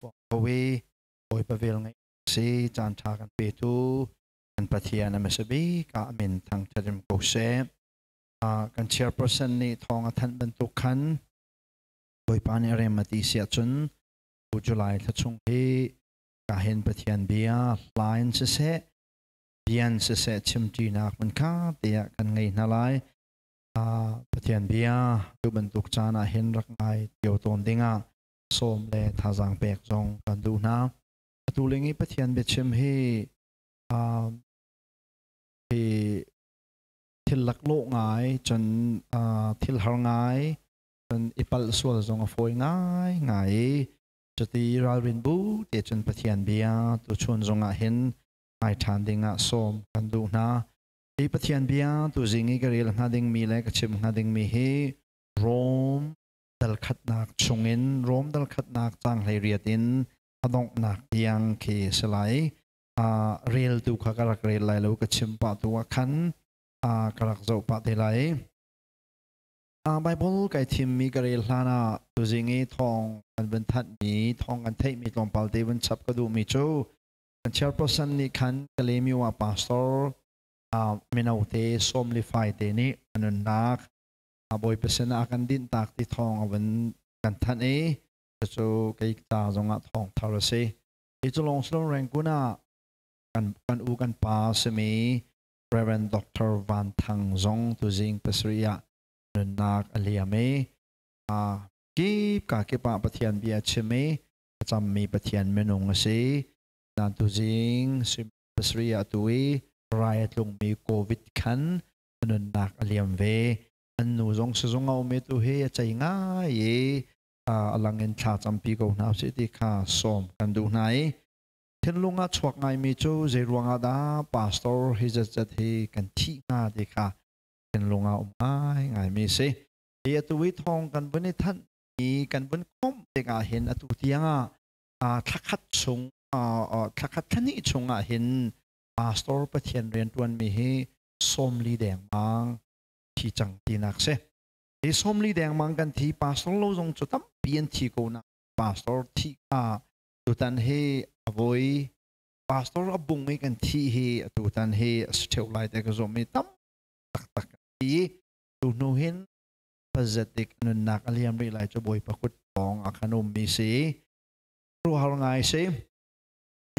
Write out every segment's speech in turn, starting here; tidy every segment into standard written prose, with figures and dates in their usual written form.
Phuang ko i Bawipa vel ngaih si caan ṭha kan petu kan Pathian a hmasa bik ah a min thangṭhat in ko seh. Kan chairperson nih thawng a thanh bantuk khan Bawipa nih rem a ti si ahcun July thla chung hi ka hin Pathian bia hla in siseh bian siseh chimṭinak hmun kha tiah kan ngei hna lai. Pathian bia tu bantuk caan ah hin rak ngai cio tawn dingah sawm le thazaang pek zong kan duh hna. Atu ling i Pathian biachim hi hi thil laklawh ngai cun thil har ngai cun i palh sual zong a fawi ngai ngai i cuti ralrin bu te cun Pathian bia tuchun zong ah hin ngai ṭhan ding ah sawm kan duh hna. Hi Pathian bia tuzing i ka rel hnga dingmi le ka chim hnga dingmi hi Rom dal khatnak chungin Rom dal khatnak caang 18 in a donghnak tiang khi a si lai. Reltu kha ka rak rel lai lo, ka chim pah tu ah khan ka rak zoh pah te lai. Bible kai thimmi ka rel hlan ah tuzing i thawng kan vun thanhmi, thawng kan theihmi tlawmpal te vun chap ka duhmi cu kan chairperson nih khan Kalaymyo ah pastor mino te sawmli fai te nih a nunnak Bawipa sinah a kan dinhtak ti thawng a vun kan thanh i cucu kei ca zongah thawng thar a si. Hi cu lawng si lo Rangoon ah kan u kan pa simi Reverend Dr. Van Thang zong tuzing pasarih ah nunnak a liam i kip ka kip ah Pathian bia chim i a cammi Pathian minung a si. Nan tuzing pasarih ah tu i rai a tlungmi COVID khan nunnak a liam ve. An nu zong sizung a um i tu hi a cei ngai i a lang in thla campi ko hna usih ti kha sawm kan duh hna i thinlung ah chuak ngaimi cu zei ruangah dah pastor hi zatzat hi kan thih hnga ti kha thinlung ah um ngai ngaimi si. Hi atu i thawng kan vun i thanh i kan vun khomh tikah hin atu tiang ah thlakhat chung thlakhat thlahnih chung ah hin pastor Pathian rianṭuanmi hi 40 dengmang thi cang tinak si. Hi 40 dengmang kan thi, pastor lo zong cu tampi an thi ko na pastor thi kha tutan hi a voi pastor a bung i kan thi hi atutan hi a si ṭheu lai te ka zumh i tam taktak kan thi. Tu hnu hin pazetik nunnak a liam rih lai cu Bawipa kut pawng a kan ummi si ruahar ngai si.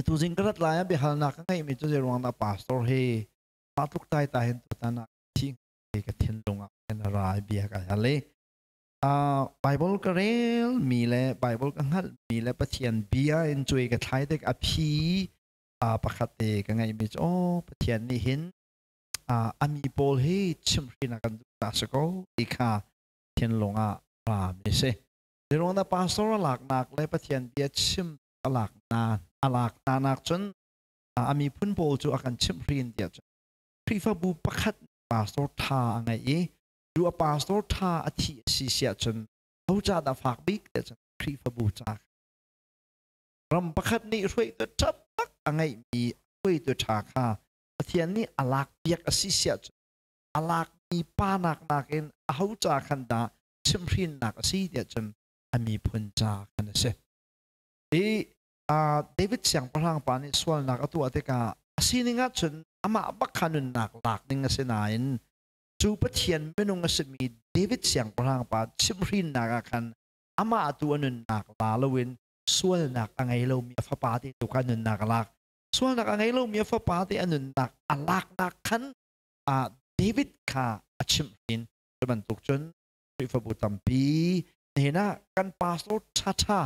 Tu zing ka rat lai ah biahalnak ka ngeihmi cu zei ruang dah pastor hi mah tluk tai ta hin tutan ah thi ka thinlung ah khan a ra i bia ka hal i Bible ka rel mi le Bible ka hngalh mi le Pathian bia in cuai ka thlai tik a phi pakhat te ka ngeih mi cu aw Pathian nih hin a mi pawl hi chimhhrin a kan duh ta si ko ti kha thinlung ah ra mi si. Zeiruang dah pastor a laknak le Pathian bia chim a lak na a lak na nak cun a miphun pawl cu a kan chimhhrin tiah cun Khrihfabu pakhat pastor ṭha a ngeih i cu a pastor ṭha a thih a si siah cun ho ca dah fak bik tiah cun Khrihfabu ca. Ram pakhat nih hruaitu ṭha tak a ngeihmi hruaitu ṭha kha Pathian nih a lak piak a si siah cun a lakmi pa nak nakin a ho ca khan dah chimhhrinnak a si tiah cun a miphun ca khan a si. Hi David siangpahrang pa nih sualnak a tuah tikah a sining ahcun amah bak kha nunnak lak ding a si nain cu Pathian minung a simi David siangpahrang pa chimhhrinnak ah khan amah tu a nunnak la loin sualnak a ngei lomi a fapa te tu kha nunnak a lak. Sualnak a ngei lomi a fapa te a nunnak a laknak khan David kha a chimhhrin. Cu bantuk cun Khrihfabu tampi nihin ah kan pastor ṭhaṭha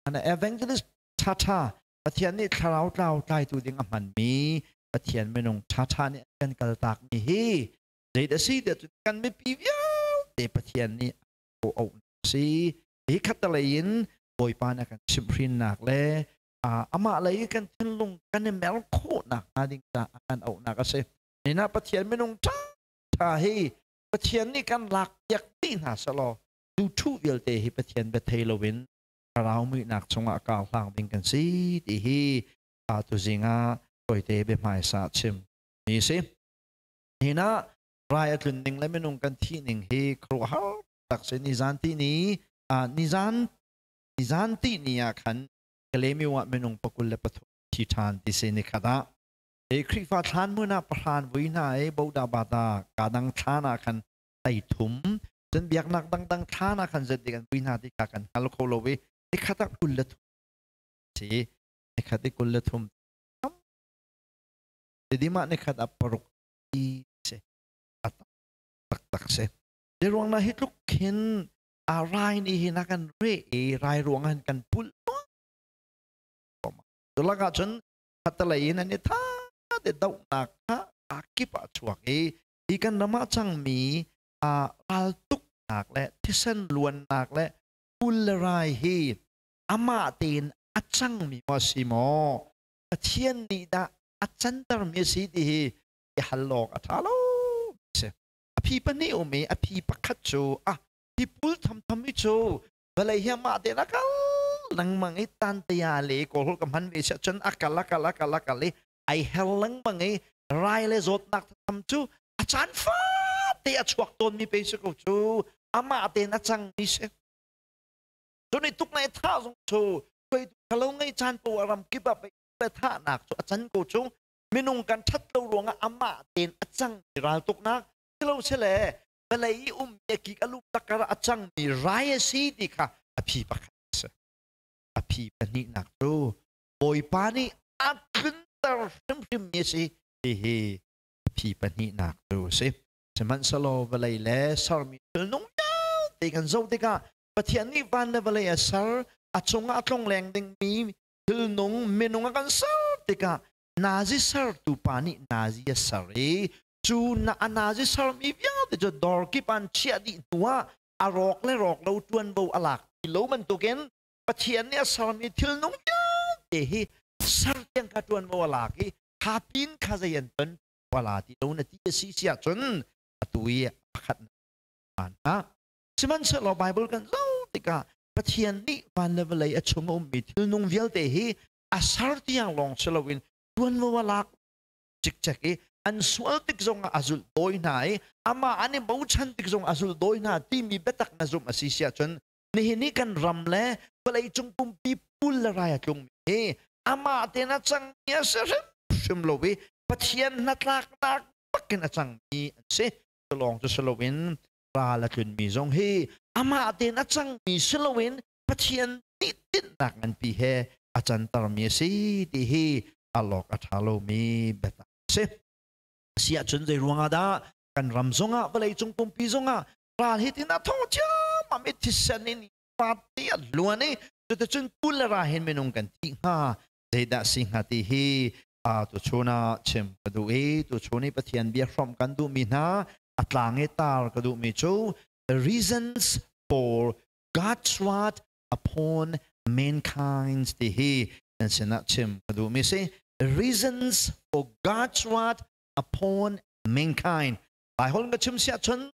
an evangelist ṭhaṭha Pathian nih thlarau tlau tlaitu ding a hmanmi Pathian minung ṭhaṭha nih an kan kaltakmi hi zeidah si tiah cun kan mipi vialte Pathian nih a auh si. Hi khattelei in Bawipa nih a kan chimhhrinnak le amah lei kan thinlung kan i mer khawhnak hnga ding caah a kan auhnak a si. Nina Pathian minung ṭhaṭha hi Pathian nih kan lak piak dih hna selaw cu thu vialte hi Pathian bia thei loin thlarau muihnak chungah kar hlang ding kan si ti hi tuzing ah tawite biahmaisa chim mi si. Hin ah rai a tlun ning le minung kan thih ning hi khuaruahhar tak si. Nizan ti ni nizan nizan ti ni ah khan Kalemi ah minung 23 thi ṭhan ti si ni khat ah. E Khrihfa thlan hmun ah pahran vui hna i boda bata ka dang thlan ah khan tai thum cun biaknak dangdang thlan ah khan zetik an vui hna ti kha kan hngal kho lo i ni khat ah 23 si ni khat i 23 Tidima ni khat ah 6 ti si a taktak si. Di ruang na hi tluk khin a rai ni hi na kan re i rai ruang han kan pul Tulak ah cun khatalei in an i tha te dohnak kha a kip ah chuak i hi kan ram ah cangmi a raltuknak le thisen luannak le pul le rai hi amah tein a cangmi maw si maw Pathian nih dah a cantermi a si ti hi i hal awk a ṭha lo si. A phi pahnih um i a phi pakhat cu ah hi pul thamtham hi cu vawlei hi amah tein a kal lengmang i tantea le kawlhol ka hman ve siah cun a kal a kal a kal a kal i ai her lengmang i rai le zawtnak tham cu a caan fate a chuak tawnmi pe si ko cu amah tein a cangmi si. Cun i tuk nai tha zong cu khalo ngei caan po ram kip ah le thahnak cu a can ko cu minung kan ṭhat lo ruangah amah tein a cangmi raltuknak silo sile vawlei i ummi a kik a lum takar a cangmi rai a si ti kha a phi pakhat a si. A phi pahnihnak cu Bawipa nih a tlunter hrimhrimmi a si ti hi a phi pahnihnak cu a si. Sihmanhsehlaw vawlei le sermi thil nung vialte kan zoh tikah Pathian nih van le vawlei a ser, a cungah a tlongleng dingmi thilnung minung a kan ser tikah nazi sertu pa nih nazi a ser i cu na a nazi sermi vialte cu dawr kip an chiah dih hnuah a rawk le rawk lo ṭuanvo a lak ti lo bantukin Pathian nih a sermi thilnung vialte hi ser tiang kha ṭuanvo a lak i kha pin kha zei an ton wala ti lo na ti a si si ahcun atu i pakhat na Sihmanhsehlaw Bible kan zoh tikah Pathian nih van le vawlei a chung a ummi thilnung vialte hi a ser tiang lawng si loin ṭuanvo a lak cikcek i an sual tik zongah a zulh dawi hna i amah an i bochan tik zong a zulh dawi hna timi biatak na zumh a si si ahcun nihin i kan ram le vawleicung pumpi pul le rai a tlungmi hi amah tein a cangmi a si hrimhrim lo i Pathian hnatlaknak bakin a cangmi an si. Cu lawng cu si loin ral a tlunmi zong hi amah tein a cangmi si loin Pathian nih tinhnak nganpi he a cantermi a si ti hi alawk a ṭha lomi biatak a si. Si ahcun zei ruangah dah kan ram zongah vawleicung pumpi zongah ral hi tin a tho ciammam i thisen in fati a luan i cuticun pul le ra hin minung kan thi hnga zeidah si hnga ti hi tuchun ah chim ka duh i tuchun i Pathian bia hrawmh kan duhmi hna a tlang i tar ka duhmi cu the reasons for God's wrath upon mankind ti hi nan sinah chim ka duhmi si. The reasons for God's wrath upon mankind. Baibal ka chim siah cun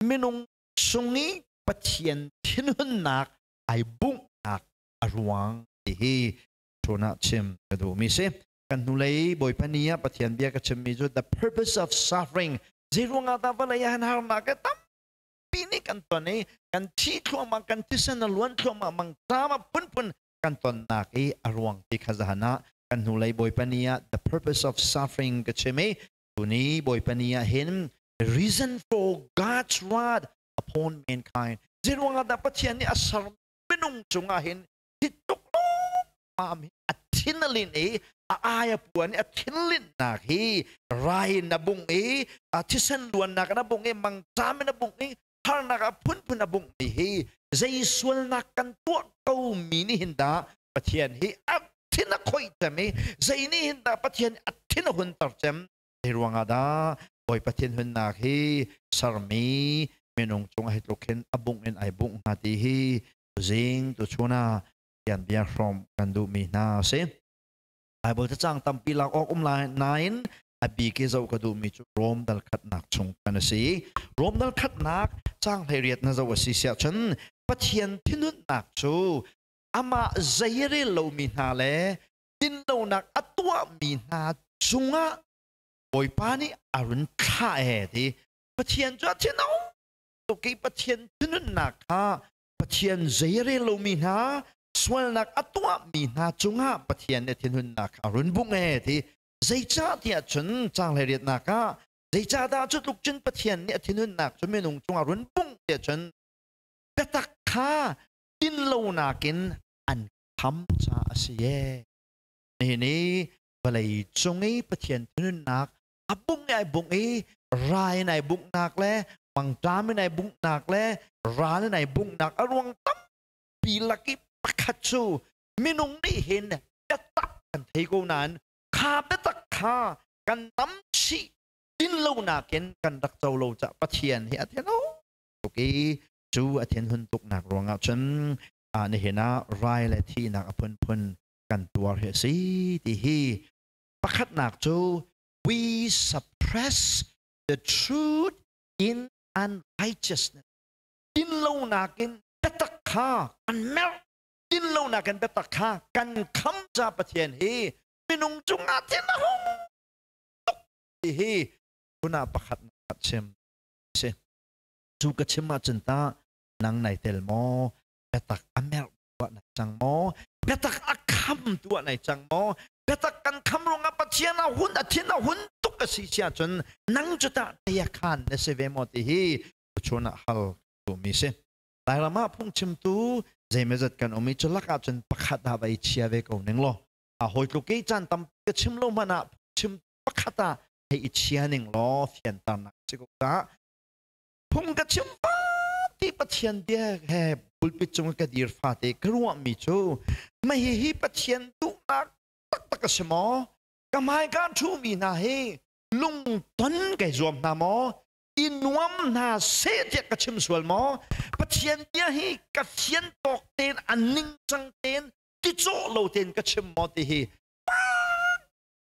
minung sung i Pathian thinhunnak ai bunghnak a ruang ti hi chun ah chim ka duhmi si. Kan hnulei Bawipa ni ah Pathian bia ka chimmi cu the purpose of suffering zeiruangah dah vawlei ah hin harnak hi tampi nih kan ton i kan thi thluahmah kan thisen a luan thluahmah mangṭam a phunphun kan tonnak i a ruang ti kha zahan ah kan hnulei Bawipa ni ah the purpose of suffering ka chim i tuni Bawipa ni ah hin the reason for God's wrath upon mankind zeiruangah dah Pathian nih a ser minung cungah hin hi tluk lawmmam hi a thin a lin i a ai a puan i a thinlinnak hi rai in a bung i a thisen luannak in a bung i mangṭam in a bung i harnak a phunphun a bung mi hi zei sualnak kan tuah ko mi nih hin dah Pathian hi a thin a khoih cem i zei nih hin dah Pathian a thin a hunter cem zei ruangah dah Bawipa thinhunnak hi sermi minung cung hi tluk hin a bungh in ai bungh hnga ti hi tuzing tuchun ah Pathian bia hrawm kan duhmi hna a si. Bible cacang tampi lak awk um lai nain a bik i zoh ka duhmi cu Rom dal khatnak chung kan a si. Rom dal khatnak caang 18 na zoh a si siah cun Pathian thinhunnak cu amah zei rel lomi hna le dinlonak a tuahmi hna cungah Bawipa nih a run thlah e ti Pathian cu a thin a tuk i Pathian thinhunnak kha Pathian zei a rel lomi hna Sualnak a tuahmi hna cungah Pathian nih thinhunnak kha a run bungh e ti. Zeicah tiah cun caang 18nak ah zeicahdah cu tluk cun Pathian nih a thinhunnak cu minung cungah run bungh tiah cun biatak kha dinlonak in an kham caah a si e. Nihin i vawlei cung i Pathian thinhunnak a bungh i ai bungh i rai in ai bunghnak le mangṭam in ai bunghnak le ral in ai bunghnak a ruang tampi lak i pakhat cu minung nih hin biatak kan thei ko nain kha biatak kha kan nam chih dinlonak in kan rak co lo caah Pathian hi a thin tuk i cu a thinhun tuknak ruangah cun nihin ah rai le thihnak a phunphun kan tuar hi a si ti hi. Pakhatnak cu we suppress the truth in unrighteousness, dinlonak in biatak kha kan merh, dinlonak in biatak kha kan kham ca Pathian hi minung cungah thin a hung tuk ti hi tuna pakhat nak chim si. Cu ka chim ahcun ta nang nai tel maw? Biatak a merh tuah nai cang maw? Biatak a kham tuah nai cang maw? Biatak kan kham ruangah Pathian a hun, a thin a hun tuk a si si ahcun nang cu tah tei khan na si ve maw ti hi chun ah hal mi si. Lairam ah phungchimtu zeimazat kan um i cu lak ahcun pakhat ah vai chia ve ko ning law, a hawi tluk i caan tam ka chim lo hmanh ah chim pakhat ah hei i chia ning law fianternak si ko ta. Phung ka chim ti Pathian bia he pulpit cung ka dir fate ka ruahmi cu mah hihi Pathian duhnak taktak a si maw? Ka hmai ka ṭhumi hna hi lungton kai zuam hna maw? I nuam hna seh tiah ka chim sual maw? Pathian bia hi ka fian tawk tein, a ningcang tein, ticawh lo tein ka chim maw ti hi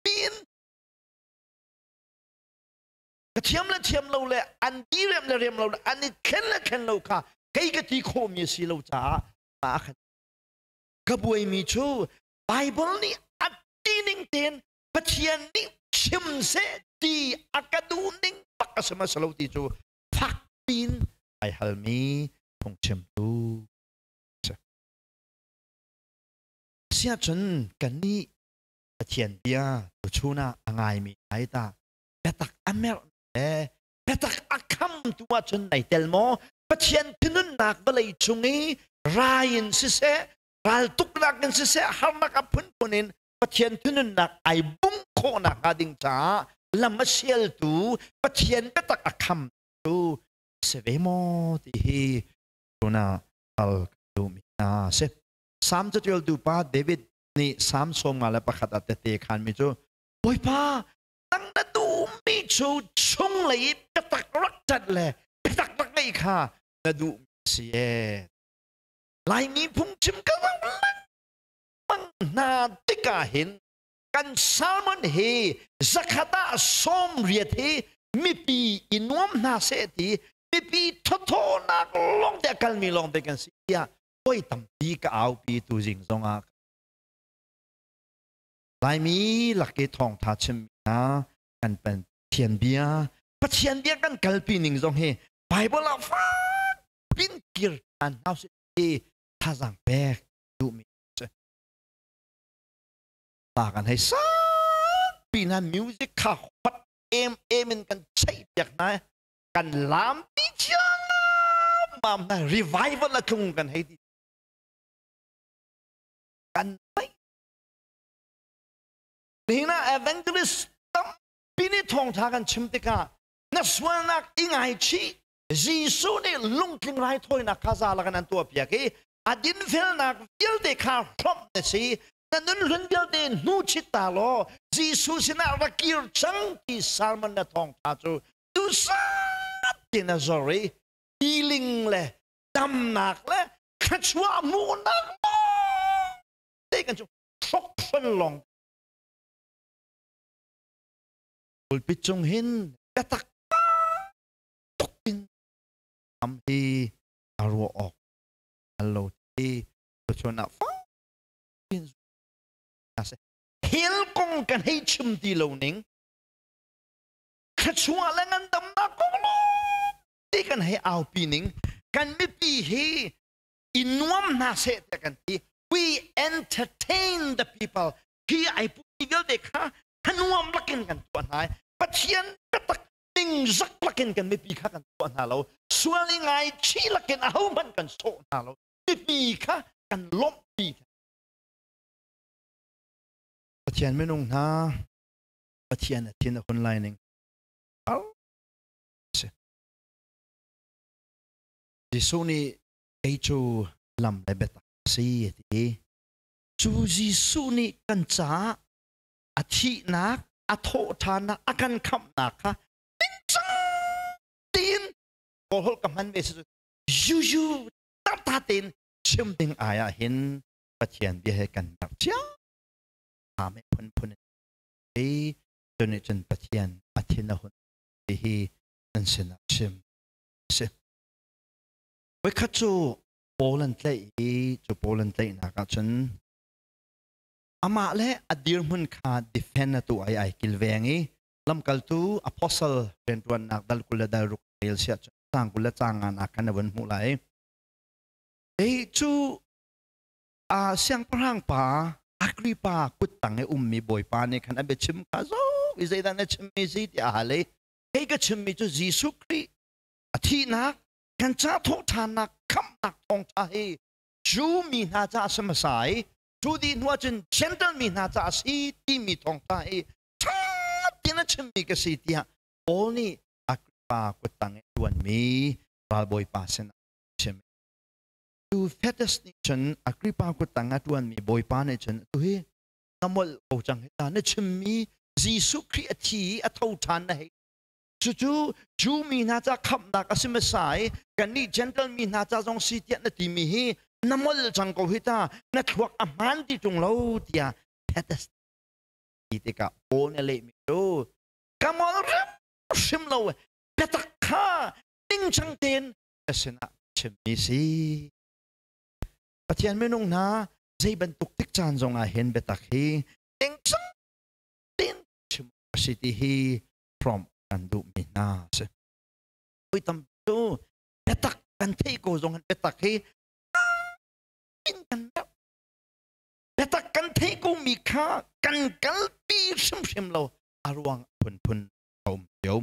pin ka thiam le thiam lo le an ti rem le rem lo le an i thlen le thlen lo kha kei ka ti khawhmi a si lo caah mah khan ka buaimi cu Bible nih a ti ning tein Pathian nih chim seh ti a ka duh ning bak a si ma si lo ti cu fak piin ai halmi phungchimtu si. Siahcun kannih Pathian bia tuchun ah a ngaimi ai ta biatak a merh le biatak a kham tu ahcun nai tel maw? Pathian thinunnak vawlei cung i rai in siseh, raltuknak in siseh, harnak a phunphun in Pathian thinunnak ai bung khawhnak hnga ding caah lam a sialtu, Pathian biatak a kham tu si ve maw ti hi tuna hal duhmi hna si. Salm catialtu pa David nih Salm 51 ah tete khanmi cu Bawipa, nang na duhmi cu chunglei i biatak rak ṭanh le biatak rak ngeih kha na duhmi si ee. Laimi phungchim ka zoh lengmang hna tikah hin kan sermon hi 100 ah 80 hi mipi i nuam hna seh ti, mipi thawthawnak lawng te a kalmi lawng te kan si tiah voi tampi ka aupi. Tu zing zongah Laimi lak i thawngtha chimmi hna kan Pathian bia, Pathian bia kan kalpi ning zong hi Bible ah fak pin kir than hna usih ti thazaang pek duhmi si. Ta kan hei sak na music kha hot em em in kan cheih piak hna, kan lam ti chiang mam na revival a tlung kan hei ti kan mai. Nihin ah evangelist tampi nih thawngtha kan chim tikah na sualnak i ngaichih, Jesuh nih lungtling raithawinak kha za lakin an tuahpiak i a dinfelnak vialte kha hrawmh na si, na nun hlun vialte hnu chit ta law Jesuh sinah ra kir cang ti sermon na thawngtha cu duhsah tin a zor i healing le damnak le thluachuah hmuhnak te kan cu hrokhrol lawng. Pulpit cung hin biatak tuk in am hi a ruah awk al lo ti tuchun ah fak in hell kong kan hei chim ti lo ning, thluachuah le ngandamnak kong ti kan hei aupi ning, kan mipi hi i nuam hna seh tiah kan ti. We entertain the people. Hi ai pumi vialte kha thanuam lakin kan tuah hna. Pathian biatak ningzak lakin kan mipi kha kan tuah hna lo. Sual i ngaichih lakin ahohmanh kan sawh hna lo. Mipi kha kan lawmhpi. Pathian minung hna, Pathian a thin a hun lai ning. Si. Jesuh nih kei cu lam le biatak a si a ti. Cu Jesuh nih kan caah a thihnak, a thawhṭhannak, a kan khamhnak kha ningcang tein Kawlholh ka hman ve si cu yuyu tata tein chim ding ai ah hin Pathian bia he kan merh cia ame phunphun in cu nih cun Pathian a thin a hun ti hi nan sinah chim a si. Voikhat cu Paul an tlaih i cu Paul an tlaihnak ah cun amah le a dirhmun kha defend a tuah i ai kilveng i lamkaltu apostle rianṭuannak dal 20 le dal 6 rel siah cun caang 20 le caang nga nak khan a vun hmuh lai. Ei cu a siangpahrang pa Agrippa kuttang i ummi bawipa nih khan a biachim kha zoh i zeidah na chimmi si tiah a hal i kei ka chimmi cu Jesuh Khrih a thihnak kan ca thawhṭhannak khamhnak thawngṭha hi Jew mi hna ca a si hmasa i cu dih hnu ahcun Gentile mi hna ca a si timi thawngṭha hi ṭha tein a chimmi ka si tiah Paul nih Agrippa kuttang i ṭuanmi ralbawipa sinah a chim. Cu Fetus nih cun Agrippa kuttang a ṭuanmi bawipa nih cun atu hi na molh ko cang hi ta na chimmi Jesuh Khrih a thi i a tho ṭhan na hei cucu Jew mi hna ca khamhnak a si hmasa i kannih Gentile mi hna ca zong si tiah na timi hi na molh cang ko hi ta na thluak a hmaan ti ṭung lo tiah Fetus ti tikah Paul nih a lehmi cu ka molh hrimhrim lo biatak kha ningcang tein ka sinah chimmi si. Pathian minung hna zei bantuk tik caan zongah hin biatak hi ningcang tein chim a si ti hi prompt kan duhmi hna a si. Voi tam cu biatak kan theih ko zong hin biatak hi in kan merh. Biatak kan theih ko mi kha kan kalpi hrimhrim lo a ruang phunphun a um cio.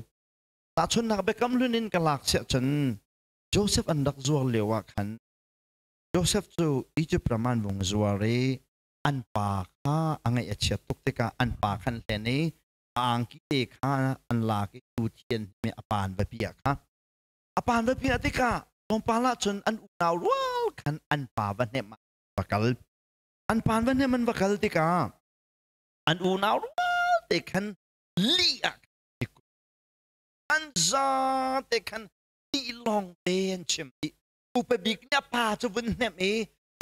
Tahchunhnak biakam hlun in ka lak siah cun Joseph an rak zuar lio ah khan Joseph cu Egypt ram an vung zuar i an pa kha a ngaih a chiat tuk tikah an pa khan hlen i a angki te kha an lak i tu thian mi a pa an va piah kha a pa an va piah tikah tlawmpal ah cun an unau rual khan an pa va hnemh ah va kal an pa va hnem an va kal tikah an unau rual te khan lih ah an za te khan lih lawng te an chim dih upa bik nih a pa cu vun hnemh i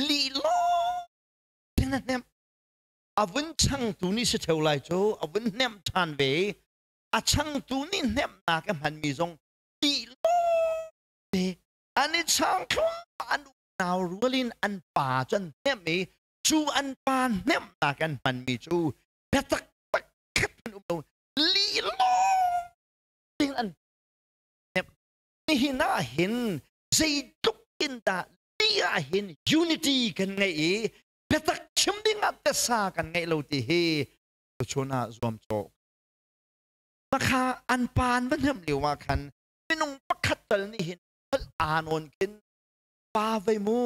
lih lawng tin a hnemh a vun changtu nih si ṭheo lai cu a vun hnemh ṭhan ve i a changtu nih hnemhnak a hmanmi zong lih lawng te an i chang thluahmah an unau rual in an pa cu an hnemh i cu an pa hnemhnak an hmanmi cu biatak pakhat an um lo lih lawng tein an hnemh nihin ah hin zeitluk in dah lih ah hin unity kan ngeih i biatak chim ding ah tasa kan ngeih lo ti hi tuchun ah zuamcawh makha an pa an va hnemh lio ah khan minung pakhat tal nih hin holh aa nawn khin pa vei mu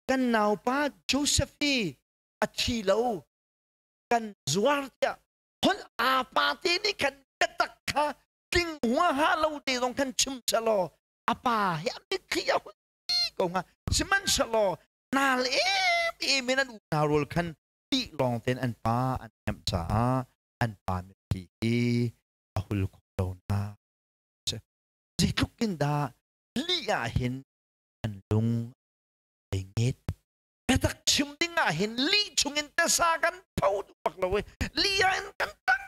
kan naupa Joseph hi a thi lo kan zuar tiah holh aa pa te nih khan biatak kha tling huaha lo te zong khan chim selaw a pa hi a mitthli a hun ko hnga sihmanhsehlaw nal em em in an unau rual khan tih lawng tein an pa an hnemh caah an pa mitthli hi a hul kho lo na zeitluk in dah lih ah hin an lung ai nget biatak chim ding ah hin lih chungin tasa kan pho duh bak lo i lih ah in kan tang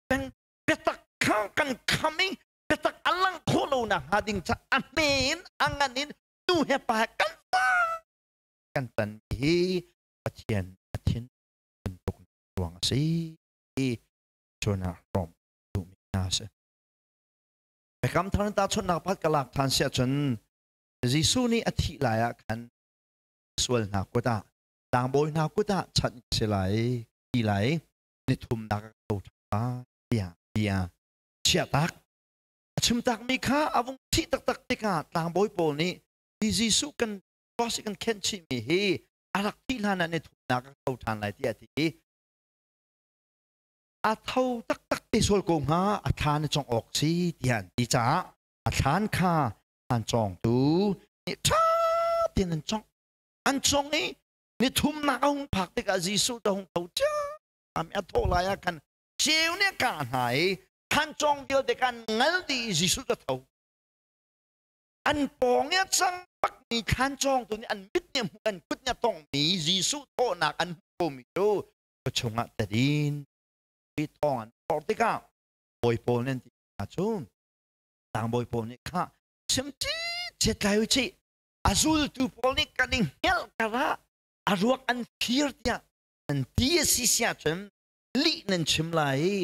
peng biatak kha kan kham i biatak a lang khawh lo nak hnga ding ca a hme in a ngan in nu he pa he kan kan tan hi Pathian a thin bantuk ruang a si chun ah rom duhmi hna a si. Biakam thar in tahchunhnak pakhat ka lak than siah cun Jesuh nih a thih lai ah khan sual hna kut ah Tlangbawi hna kut ah chanh ka si lai, ti lai, ni thumnak ah ka tho ṭhan lai, tiah bia chiahtak. A chimtakmi kha a vung thih taktak tikah tlangbawi pawl nih hi Jesuh kan cross i kan khenh chihmi hi a rak thih hlan ah ni thumnak ah ka tho ṭhan lai tiah a ti i a tho taktak te sual ko hnga, a thlan i congh awk si tiah an ti caah a thlan kha an cawngtu nih ṭha tein an congh. An cong i ni thumnak a hung phak tikah Jesuh cu a hung tho ṭhiam i a thawh lai ah khan ceu nih a kah hna i thlan cawng vialte kha an ngal dih i Jesuh cu a tho. An pawng i a cang bakmi thlan cawngtu nih an mit nih a hmuh, an kut nih a tonghmi Jesuh thawhnak an hmuh komi cu khua chungah tadin i thawng an phorh tikah bawi pawl nih an ti hna cu tlangbawi pawl nih kha chim cit lai u cih, a zultu pawl nih kan i hngelh karah a ruak an phir tiah nan ti a si si ahcun lih nan chim lai i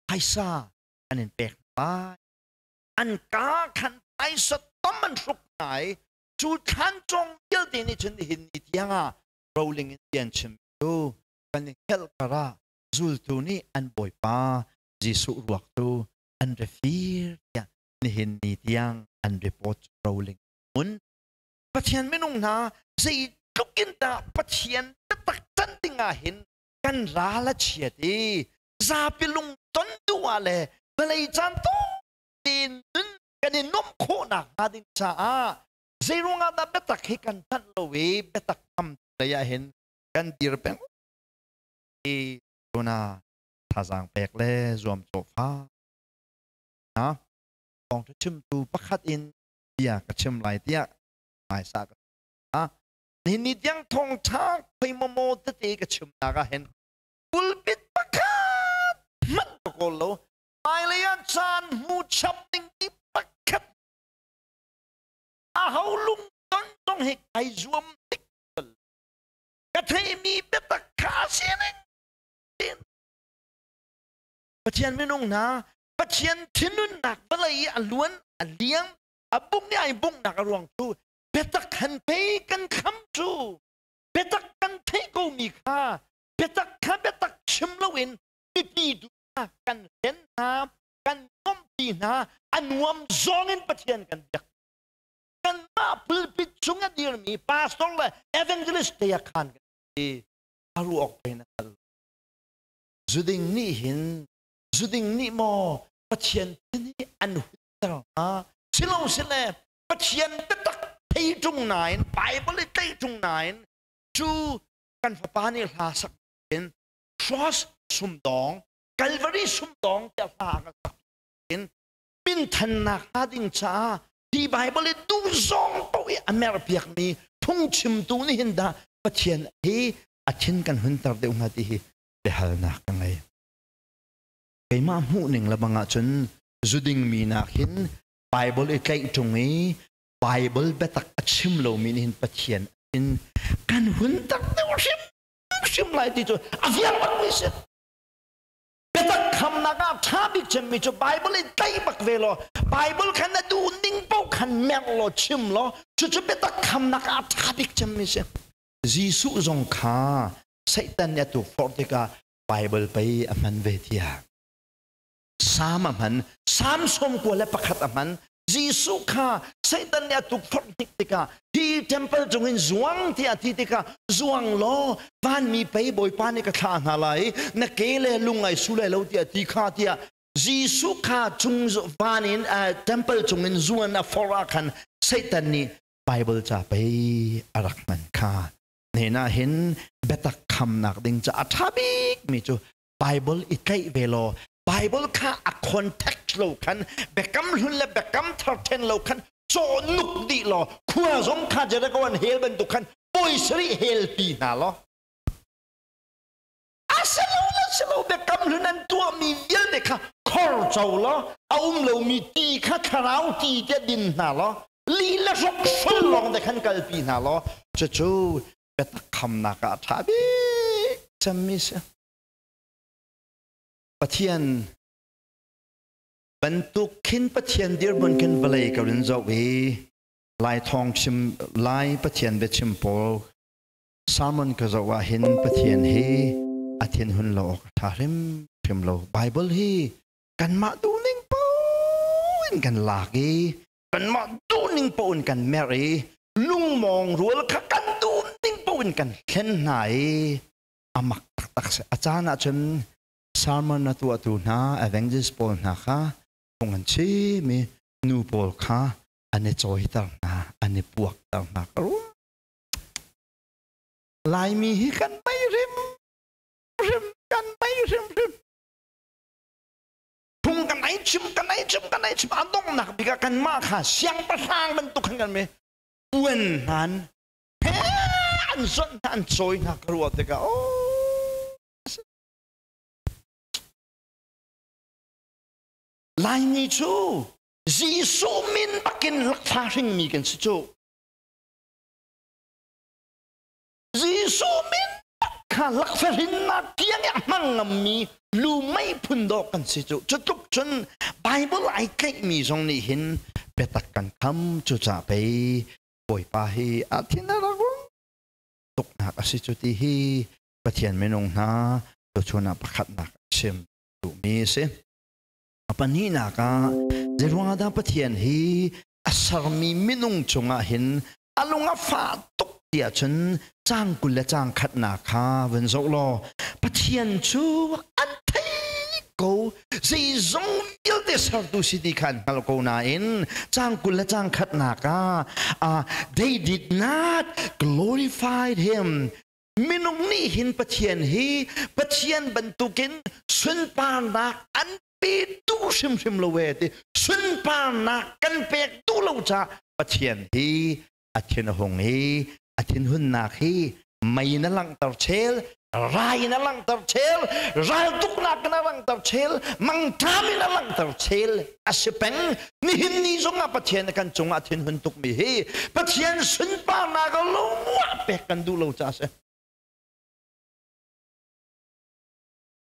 phaisa an in pek lai. An kaa khan phaisa tam an hruk hna i cu thlan cawng vialte nih cun nihin ni tiangah roling in bia an chim cu kan i hngelh karah zultu nih an Bawipa Jesuh ruak cu an re fir tiah nihin ni tiang an report roling mun. Pathian minung hna, zeitluk in dah Pathian biatak can ding ah hin kan ral a chiat i zapi lung ton duh ah le vawlei caan tein nun kan i nuamh khawhnak hnga ding caah zeiruang ah dah biatak hi kan tanh lo i biatak tham lei ah hin kan dir peng i tuna thazaang pek le zuamcawh fa na thawngṭha chimtu pakhat in bia ka chim lai tiah hmaisa ka a nihin ni tiang thawngṭha khoi maw tete ka chimnak ah hin pulpit pakhat hmanh ka kawl lo. Hmailei ah caan hmu chap ding ti pakhat a ho lung ton tong he kai zuam tik ka theimi biatak kha a si ning. Pathian minung hna, Pathian thinunnak vawlei i a luan a liang a bung i ai bunghnak a ruang cu biatak han pei kan kham cu biatak kan theih komi kha biatak kha biatak chim loin mipi du kan hlen hna, kan nuamhpi hna. A nuam zong in Pathian kan biak. Kanmah pulpit chung a dirmi pastor le evangelist te ah khan kan ti a ruak pe na hngal. Zuding nih hin, zuding nih maw Pathian thin hi an hunter hnga silo sile Pathian biatak thei ṭung nain, Bible i tlaih ṭung nain cu kan fapa nih hla sak in cross sumdawng, Calvary sumdawng tiah hla a kan sak in minthannak hnga ding caah hi Bible i duh zong paoh i a merpiakmi phungchimtu nih hin dah Pathian hi a thin kan hunter deuh hnga ti hi biahalnak ka ngei. Keimah hmuhning le bang ahcun zuding mi nak hin Bible i tlaih ṭung i Bible biatak a chim lomi nih hin Pathian in kan hun tak deuh hrim hrim lai ti cu a fiang bakmi si. Biatak khamnak ah ṭha bik cemmi cu Bible i tlaih bak ve law Bible kha na duh ning paoh khan merh law chim law cucu biatak khamnak ah ṭha bik cemmi si. Jesuh zong kha Satan nih a tukforh tikah Bible pei a hman ve tiah Salm a hman. Salm 91 a hman. Jesuh kha Satan nih a tukforh hnik tikah hi temple cungin zuang tiah a ti tikah zuang law vanmi pei Bawipa nih ka thlah hna lai, na ke le lung ai su lai lo tiah ti kha tiah Jesuh kha cung van in temple cungin zuan a forh ah khan Satan nih Bible ca pei a rak hman kha. Nen ah hin biatak khamnak ding ca a ṭha bikmi cu Bible i tlaih ve law Bible kha a context lo khan, biakam hlun le biakam thar then lo khan cawh nuk dih law khua zong kha Jericho an hel bantuk khan puaisarih hel pi hna law a si lo le si lo biakam hlun an tuahmi vialte kha khor co law a um lomi ti kha thlarau ti tiah din hna law li le hrok hrol lawng te khan kalpi hna law cucu biatak khamnak ah a ṭha bik cemmi si. Pathian bantuk khin, Pathian dirhmun khin vawlei ka rin zoh i Lai thawng chim, Lai Pathian biachim pawl. Sermon ka zoh ah hin Pathian hi a thinhun lo awk a ṭha hrimhrim lo. Bible hi kanmah duhning paoh in kan lak i kanmah duhning paoh in kan merh i lungmawng rual kha kan duhning paoh in kan thlen hna i a mak taktak si. A caan ahcun sermon a tuahtu hna evangelist pawl hna kha phung an chim i nu pawl kha an i cawiter hna, an i puakter hna ka ruah. Laimi hi kan mei hrimhrim, kan mei hrimhrim. Phung kan ei chim, kan ei chim, kan ei chim. A donghnak bik ah kanmah kha siangpahrang bantuk khan kan mi puan hnan he an zonh hna, an cawi hna ka ruah tikah oh Laimi cu Jesuh min bakin lakfa hringmi kan si cu. Jesuh min kha lakfahrinnak tiang i a hmang ngammi lumei phun dawh kan si cu. Cu tluk cun Bible ai tlaihmi zong nih hin biatak kan kham. Cucaah pei Bawipa hi a thin a rak tuknak a si cu ti hi Pathian minung hna tuchun ah pakhatnak a chim duhmi a si. A pahnihnak ah zeiruangah dah Pathian hi a sermi minung cungah hin a lung a fah tuk ti ahcun caang 20 le caang khatnak kha vun zoh law Pathian cu an thei ko, zeizong vialte sertu si ti kha an hngalh ko nain caang 20 le caang khatnak ah they did not glorify him. Minung nih hin Pathian hi Pathian bantukin sunparnak an pe duh hrimhrim lo e ti, sunparnak kan pek duh lo caah Pathian hi a thin a hung i a thinhunnak hi mei na langhter chel, rai na langhter chel, raltuknak na langhter chel, mangṭam in a langhter chel a si peng. Nihin ni zongah Pathian kan cungah thinhun tukmi hi Pathian sunparnak lungah pek kan duh lo caah a si.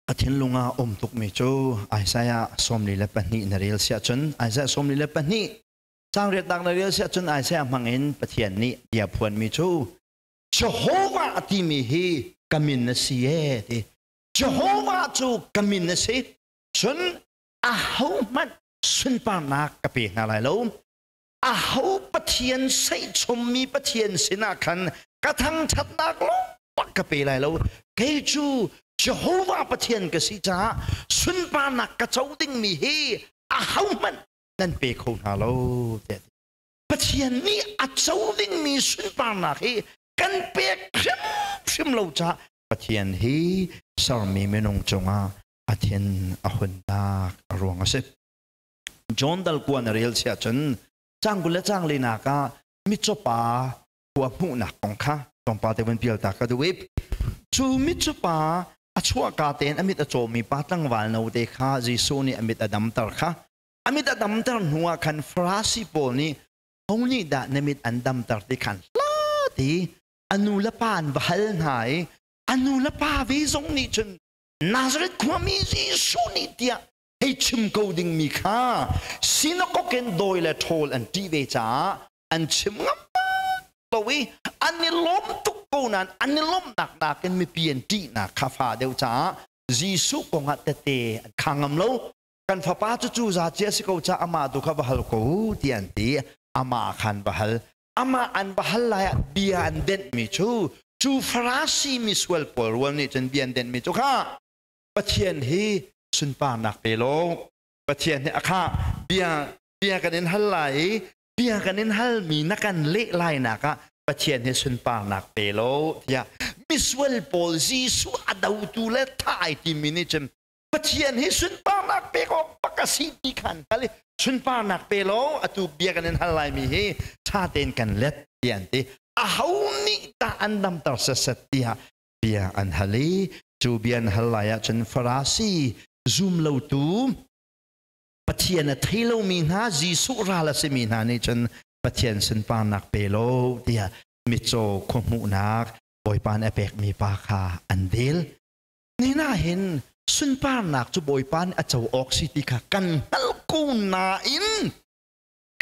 A thinlung ah um tukmi cu Isaiah 42 na rel siah cun, Isaiah 42 caang riatnak na rel siah cun, Isaiah hmangin Pathian nih bia phuanmi cu Jehovah timi hi ka min a si e ti. Jehovah cu ka min a si, cun ahohmanh sunparnak ka pe hna lai lo. Aho pathian seihchommi pathian sinah khan ka thangṭhatnak lawng ka pe lai lo. Kei cu Jehovah Pathian ka si caah sunparnak ka co dingmi hi ahohmanh nan pe kho hna lo tiah. Pathian nih a co dingmi sunparnak hi kan pek hrimhrim lo caah Pathian hi sermi minung cungah a thin a hunnak a ruang a si. John dal kua na rel siah cun caang 20 le caang linak ah mitcawpa khua hmuhnak kong kha tlawmpal te vun pial ta ka duh i cu mitcawpa a chuahka tein a mit a cawmi pa tlangval note kha Jesuh nih a mit a damter kha, a mit a damter hnu ah khan Farasi pawl nih ho nih dah na mit an damter ti khan hlat i a nu le pa an va hal hna i a nu le pa ve zong nih cun Nazareth khuami Jesuh nih tiah hei chim ko dingmi kha sinakok in dawi le ṭhawl an ṭih ve caah an chim ngam lo i an i lawm tuk ko nain an i lawmhnak nakin mipi an ṭihnak kha fa deuh caah Jesuh kongah tete an kha ngam lo. Kan fapa cu cu za cia si ko caah amah tu kha va hal ko ti an ti. Amah khan va hal, amah an va hal lai ah bia an denhmi cu, cu Farasi misual pawl rual nih cun bia an denhmi cu kha Pathian hi sunparnak pe law Pathian hi akha bia bia kan in hal lai i bia kan in halmi na kan leh lai nak ah Pathian hi sunparnak pe law tiah misual pawl Jesuh a dotu le thai timi nih cun Pathian hi sunparnak pek awk bak a si ti khan hngal i sunparnak pe law atu bia kan in hal laimi hi ṭha tein kan let tiah an ti. Aho nih dah an damter setset tiah bia an hal i cu bia an hal lai ahcun Farasi zum lotu Pathian a thei lomi hna, Jesuh ral a simi hna nih cun Pathian sunparnak pe law tiah mitcaw khuahmuhnak Bawipa nih a pekmi pa kha an del. Ni na hin sunparnak cu Bawipa nih a co awk si ti kha kan hngalh ko nain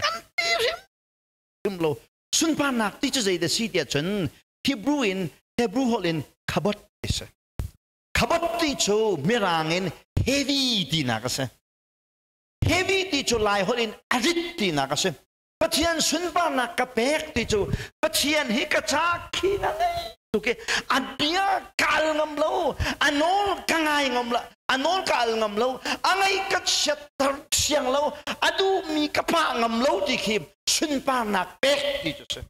kan ti hrimhrim lo. Sunparnak ti cu zeidah si tiah cun Hebrew in Hebrew holh in khabot ti si. Khabot ti cu mirang in heavy tinak a si. Heavy ti cu Lai holh in a rit tinak a si. Pathian sunparnak ka pek ti cu Pathian hi ka ca khi na ngei tuk i a bia ka al ngam lo, a nawl ka ngai ngam lo, a nawl ka al ngam lo, a ngei ka chiatter siang lo, a duhmi ka pah ngam lo ti khi sunparnak pek ti cu si.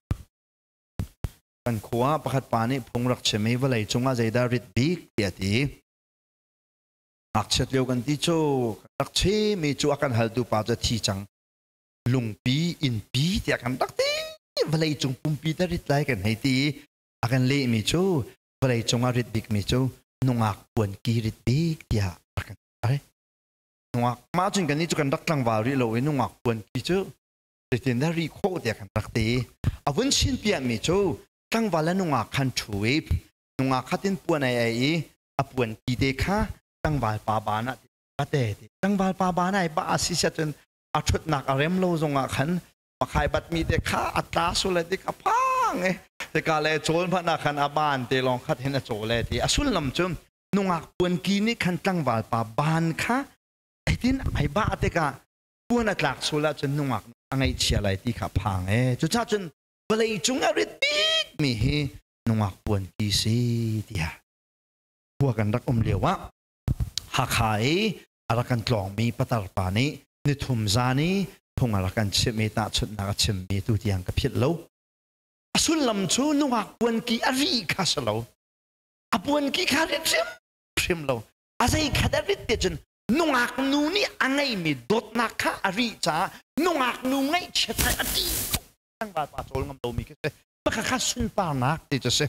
Kan khua pakhat pa nih phung rak chim i vawlei cungah zeidah rit bik tiah a ti. Ngakchiat lio kan ti cu rak chim i cu a kan haltu pa cu a thi cang. Lungpi innpi tiah kan rak ti. Vawlei cung pumpi te rit lai kan hei ti. A kan lehmi cu vawlei cungah rit bikmi cu nungak puanki rit bik tiah a kan ti. Nungak mah cun kan nih cu kan rak tlangval rih lo i nungak puanki cu zeitindah ri khawh tiah kan rak ti. A vun chin piahmi cu tlangval le nungak khan ṭhu i nungak khatin puan ai ai i a puan ki te kha tlangval pa ban ah a te ti. Tlangval pa ban ai ba si sia cun a ṭhutnak a rem lo zongah khan pakhai batmi te kha a tla sul ti ka phang e tika le chawl hmanh ah khan a ban te lawng khat hin a chawl e ti. A sullam cu nungak puan ki nih khan tlangval pa ban kha hitin ai ba tikah puan a tlak sul ahcun nungak a ngaihchia lai ti kha phang e. Cucaah cun vawlei cung a rit bikmi hi nungak puan ki si tiah khua kan rak um lio ah Hakha i a rak kan tlawngmi patar pa nih nithum zan i phung a rak kan chimh i tahchunhnak a chimmi tu tiang ka philh lo. A sullam cu nungak puan ki a ri kha si lo, a puan ki kha rit hrimhrim lo. A zei kha dah rit ti cun nungak nu nih a ngeimi dawtnak kha a rih caah nungak nu ngaihchiat hai a ṭih tuk. Tlangval pa cawl ngam lomi khi si. Pakhat kha sunparnak ti cu si.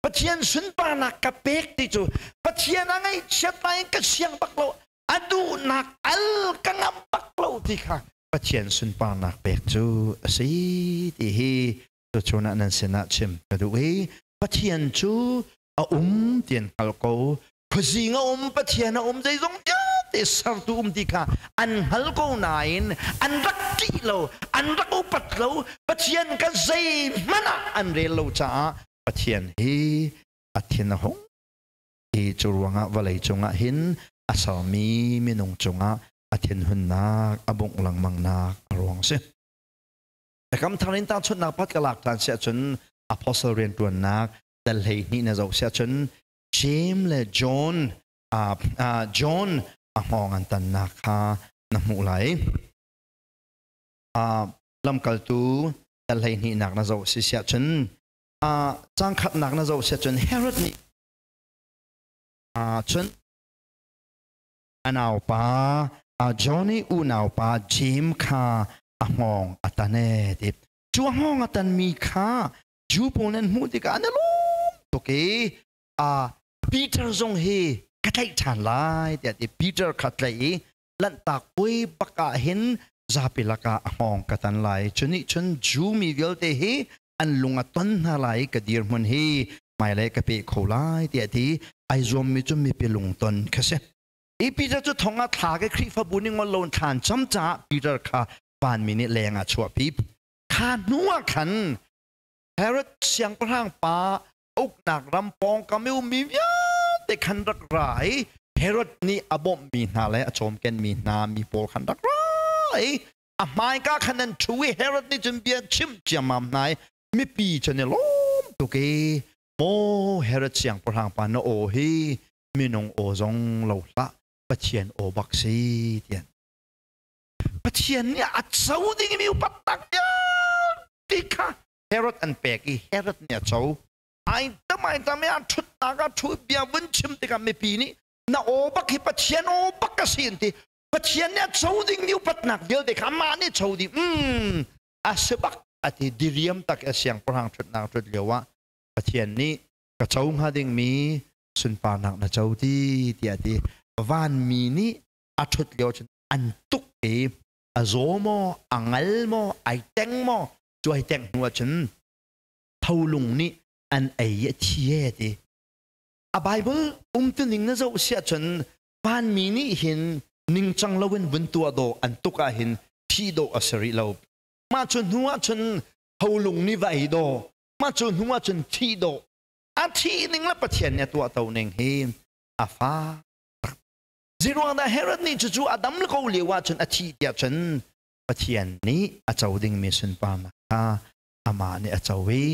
Pathian sunparnak ka pek ti cu Pathian a ngaihchiat nain ka siang bak lo, a duhnak al ka ngam bak lo ti kha Pathian sunparnak pek cu a si ti hi tuchun ah nan sinah chim ka duh i Pathian cu a um ti an hngal ko. Khuazing a um, Pathian a um, zeizong vialte sertu um ti kha an hngal ko nain an rak ṭih lo, an rak upat lo. Pathian ka zeihmanh ah an rel lo caah Pathian hi a thin a hung i cu ruangah vawlei cungah hin a sermi minung cungah a thinhunnak a bungh lengmangnak a ruang a si. Biakam Thar in tahchunhnak pakhat ka lak ṭhan siah cun apostle rianṭuannak dal 12 na zoh siah cun James le John John a hngawng an tannak kha na hmuh lai. Lamkaltu dal 12nak na zoh si siah cun cang khatnak na zoh siah cun Herod nih cun a naupa John i unaupa James kha a hngawng a tan e ti. Cu a hngawng a tanmi kha Jew pawl nan hmuh tikah an i lawm tuk i Peter zong hi ka tlaih ṭhan lai tiah ti. Peter kha tlaih i Lanhtak puai bak ah hin zapi lakah a hngawng ka tan lai. Cu nih cun Jew mi vialte hi an lung a ton hna lai i ka dirhmun hi hmailei ka pe kho lai tiah ti ai zuammi cu mipi lungton kha si. I Peter cu thong ah thlak i Khrihfabu nih ngol loin thla an cam caah Peter kha vanmi nih leng ah chuahpi. Kha hnu ah khan Herod siangpahrang pa uknak ram pawngkam i ummi vialte khan rak ra i Herod nih a bawmhmi hna le a cawmkenmi hna mi pawl khan rak ra i a hmaika khan an ṭhu i Herod nih cun bia chimh ciammam hna i mipi cu an i lawm tuk i, "Maw Herod siangpahrang pa, na aw hi minung aw zong lo hlah, Pathian aw bak si," tiah. Pathian nih a co dingmi upat tak vialte kha Herod an pek i Herod nih a co. Ai tam ai tam i a ṭhutnak ah ṭhu bia vun chim tikah mipi nih, "Na aw bak hi Pathian aw bak a si," an ti. Pathian nih a co dingmi upatnak vialte kha amah nih co ding a si bak a ti. Diriam tak i a siangpahrang ṭhutnak ṭhut lio ah Pathian nih, "Ka co hnga dingmi sunparnak na co ti," tiah a ti. Vanmi nih a ṭhut lio cun an tuk i a zaw maw, a ngal maw, ai teng maw, cu ai teng hnu ahcun tholung nih an ei i a thi e ti. A Bible umtuning na zoh si ahcun vanmi nih hin ningcang loin vun tuah dawh an tuk ah hin thi dawh a si rih lo. Mah cu hnu ah cun tholung nih va ei dawh, mah cu hnu ah cun thi dawh. A thih ning le Pathian nih a tuahto ning hi a fa. Zeiruang dah Herod nih cucu a dam ko lio ahcun a thih tiah cun Pathian nih a co dingmi sunparnak kha amah nih a co i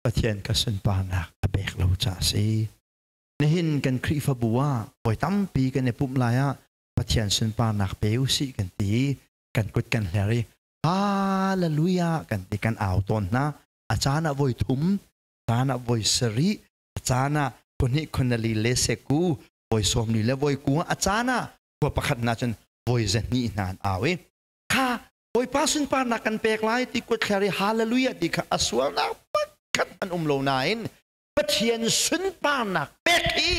Pathian kha sunparnak a pek lo caah a si. Nihin kan Khrihfabu ah voi tampi kan i pumh lai ah Pathian sunparnak pe usih kan ti i kan kut kan hler i Hallelujah kan ti, kan au tawn hna. A caan ah voi thum, caan ah voi sarih, a caan ah khuahnih khuanali le seku voi 40 le voi ku, a caan ah khua pakhat hna cun voi 200 hna an au i kha Bawipa sunparnak kan pek lai ti kut thler i hallelujah ti kha a sualnak pakhat an um lo nain Pathian sunparnak pek hi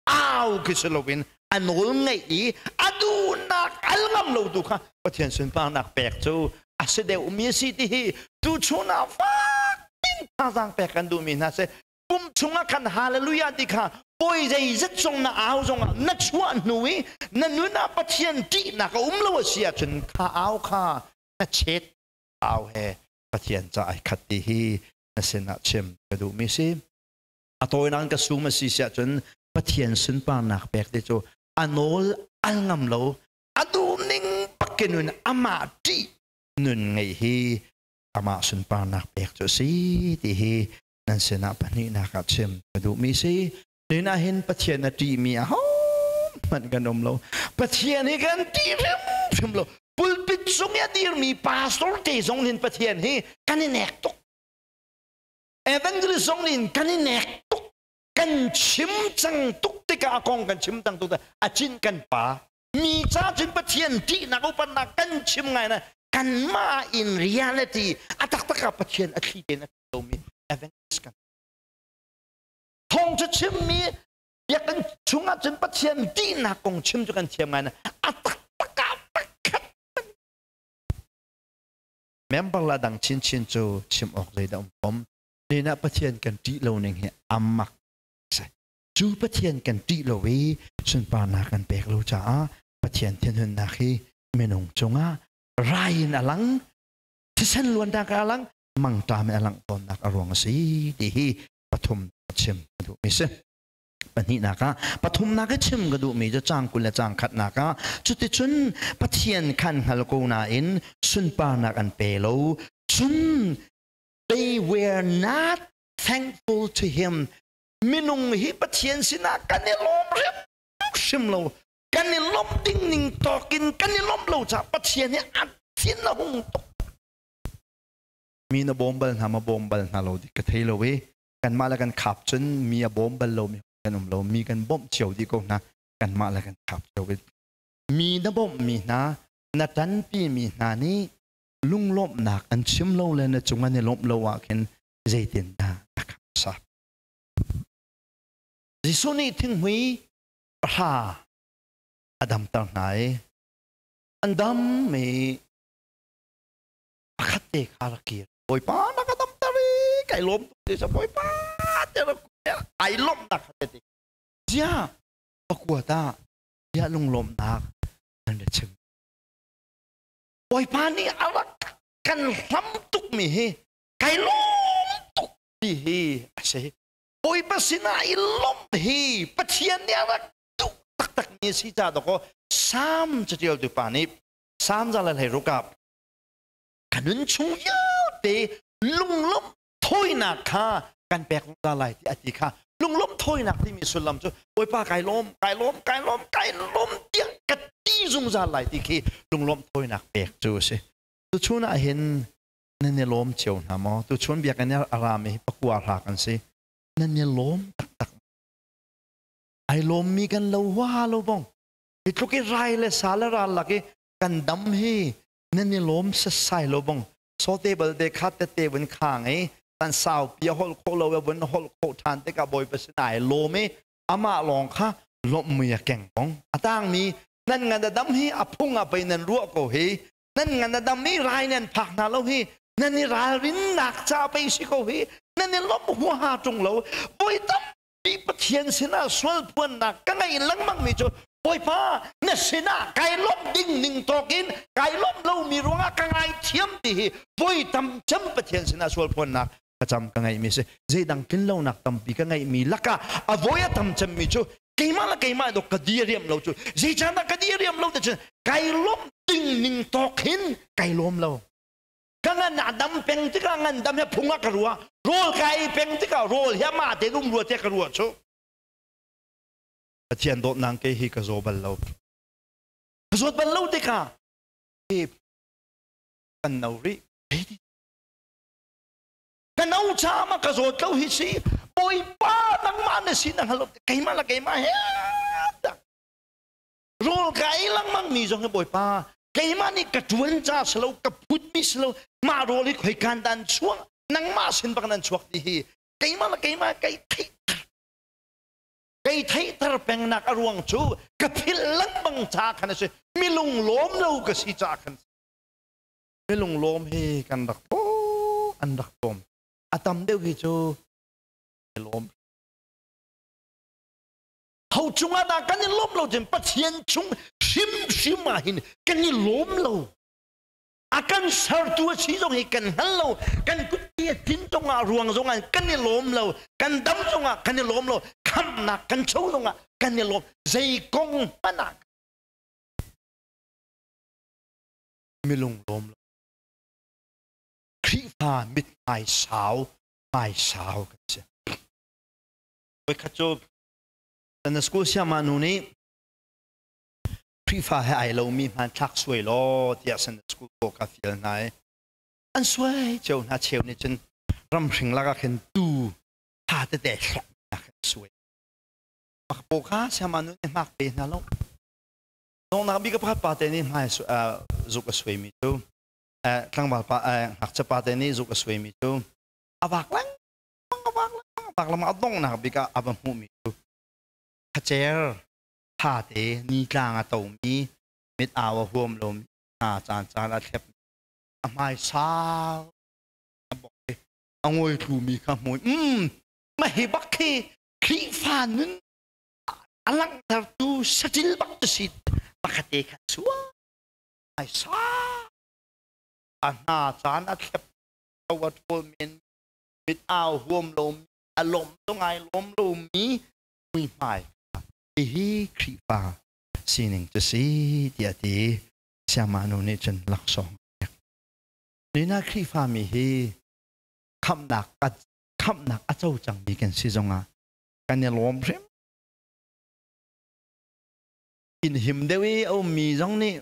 au khi si loin a nawl ngeih i a duhnak al ngam lo tu kha Pathian sunparnak pek cu a si deuh mi a si ti hi tu chun ah fak pin thazaang pek kan duhmi hna si. Pum chungah khan hallelujah ti kha poi zeizat zong na au zongah na chuah hnu i na nun ah Pathian ṭihnak a um lo a si ahcun kha au kha na chet au he Pathian ca ai khat ti hi na sinah chim ka duhmi si. A tawinak ka sum a si si ahcun Pathian sunparnak pek ti cu a nawl al ngam lo, a duh ning pakin nun amah ṭih nun ngeih hi amah sunparnak pek cu a si ti hi nan sinah pahnihnak ah chim ka duhmi si. Nin ah hin Pathian a ṭihmi ahohmanh kan um lo. Pathian hi kan ṭih hrimhrim lo. Pulpit cung i a dirmi pastor te zong nin Pathian hi kan i nek tuk. Evangelist zong nin kan i nek tuk. Kan chim cang tuk tikah, a kong kan chim cang tuk a cin kan pa. Mi ca cun Pathian ṭihnak upatnak kan chim ngai na kanmah in reality a taktak ah Pathian a thli tein a lomi evangelist kan thawng cu chimmi biakinn chungah cun Pathian ṭihnak kong chim cu kan thiam ngai na a taktak ah pakhat member la dang chinchin cu chim awk zei dah um fom. Nin ah Pathian kan ṭih lo ning hi amak. Cu Pathian kan ṭih lo i sunparnak kan pek lo caah Pathian thinhunnak hi minung cungah rai in a lang, thisen luannak a lang, mangṭam in a langh tawnnak a ruang a si ti hi pathum chim ka duhmi si. Pahnihnak ah, pathumnak i chim ka duhmi cu caang 20 le caang khatnak ah, cuticun Pathian khan hngal ko nain sunparnak an pe lo, cun they were not thankful to him. Minung hi Pathian sinah kan i lawm hrimhrim lo. Kan i lawmh ding ning tawkin kan i lawmh lo caah Pathian hi a thin a hung tuk. Mi na bawm bal hna ma bawm bal hna lo di ka thei lo i kanmah le kan khap cun mi a bawm bal lo mi kan um lo. Mi kan bawmh cio dih ko hna, kanmah le kan khap cio. Mi na bawmh mi hna, na ṭanpi mi hna nih lunglawmhnak an chim lo le na cung an i lawmh lo ah khin zeitindah na khap sa? Jesuh nih thinghmui pahra a damter hna i an dam i pakhat te kha rak kir. Bawipa, na ka damter i kai lawm tuk ti sa Bawipa te rak ai lawmhnak kha te zia pakua ta zia lunglawmhnak an ra chim. Bawipa nih a rak kan hlam tuk mi hi kai lawm tuk ti hi a si. Bawipa sinah i lawmh hi Pathian nih a rak duh taktak mi a si ca dawkaw Salm catialtu pa nih Salm 116 ah ka nun chung vialte lunglawmh thawinak kha kan pek zungzal lai ti a ti kha. Lunglawmh thawinak timi sullam cu Bawipa kai lawm, kai lawm, kai lawm, kai lawm tiah ka ti zungzal lai ti khi lunglawmh thawinak pek cu a si. Tuchun ah hin nan i lawm cio hna maw? Tuchun biakinn a rami hi pakua hra kan si. Nan i lawm taktak? Ai lawmmi kan lo hua lo bong. Hi tluk i rai le sa le ral lak i kan dam hi nan i lawm sasai lo bong. Sote balte khat tete vun khang i tan sau pia holh kho lo vun holh kho than tikah Bawipa sin ai lawm i amah lawng kha lawmh mui a keng bong. A tangmi nan ngan a dam hi a phung ah pei nan ruah ko hi. Nan ngan a dam i rai nan phak hna lo hi nan i ralrinnak ca pei si ko hi. Nan i lawmh huaha ṭung lo. Voi tampi Pathian sinah sualphuannak ka ngei lengmang mi cu Bawipa, na sinah kai lawmh ding ning tawkin kai lawmh lomi ruangah ka ngaithiam ti hi voi tam cem Pathian sinah sualphuannak. Thlacam ka ngeihmi si. Zeidang tlinlonak tampi ka ngeihmi lakah a voi a tam cemmi cu keimah le keimah dok ka diriam lo cu. Zeicahdah ka diriam lo ti cun kai lawmh ding ning tawk hin kai lawm lo. Ka ngan a dam peng tikah ngandam he phung ah ka ruah. Rawl ka ei peng tikah rawl hi amah tein um rua tiah ka ruah cu. Pathian dawtnak kei hi ka zaw bal lo. Ka zawt bal lo tikah hi kan no rih. Ka no caah ka zawt lo hi si. Bawipa nangmah na si na hngal lo. Keimah le keimah he rawl ka ei lengmang mi zong hi Bawipa keimah nih ka ṭuan ca si lo ka phut mi si lo mah rawl hi khoi kan dan chuak nangmah sin bak nan chuak ti hi keimah le keimah kai theih Kei theihter pengnak a ruang cu ka philh lengmang ca khan a si. Milung lawm lo ka si ca khan. Milung lawm hi kan rak an rak tlawm. A tam deuh hi cu lawm. Ho cungah dah kan i lawm lo cun Pathian chung hrimhrim ah hin kan i lawm lo. A kan sertu a si zong hi kan hngal lo. Kan kut a tin zongah ruang zongah kan i lawm lo. Kan dam zongah kan i lawm lo. Khamhnak kan cho zongah kan i lawm. Zei kong hmanh ah milung lawm lo. Khrihfa mithmai sau hmai sau kan si. Voikhat cu Sunday school siama nu nih Khrihfa he ai lomi hmanthlak suai law tiah Sunday school pawl ka fial hna i an suai cio hna. Cheu nih cun ramhring lakah khin tu tha tete hlok nak an suai. Mak paw kha siama nu nih hmak pe hna lo. Nongnak bik pakhat pa te nih hmai zuk a suai mi cu tlangval pa ngakchia pa te nih zuk a suai mi cu a vak lengmang a vak lengmang a vak lengmang a donghnak bik ah a va hmuh mi cu khacer thate nitlang a tomi mit au a huam lomi hna caan caan a thlep a hmai sau a bok i a ngawi thlumi kha hmui ma hi bak khi Khrihfa nun a langhtertu saṭil bak tu si pakhat te kha sua hmai sau a hna caan a thlep a ṭhawl men mit au huam lomi a lawm to ngai lawm lomi muihmai. Hihi Khrihfa sining cu si tiah ti Siamah nu nih cun laksawng a pek. Nina Khrihfa mi hi khamhnak khamhnak a co cangmi kan si zongah kan i lawm hrim. Inn him deuh i a ummi zong nih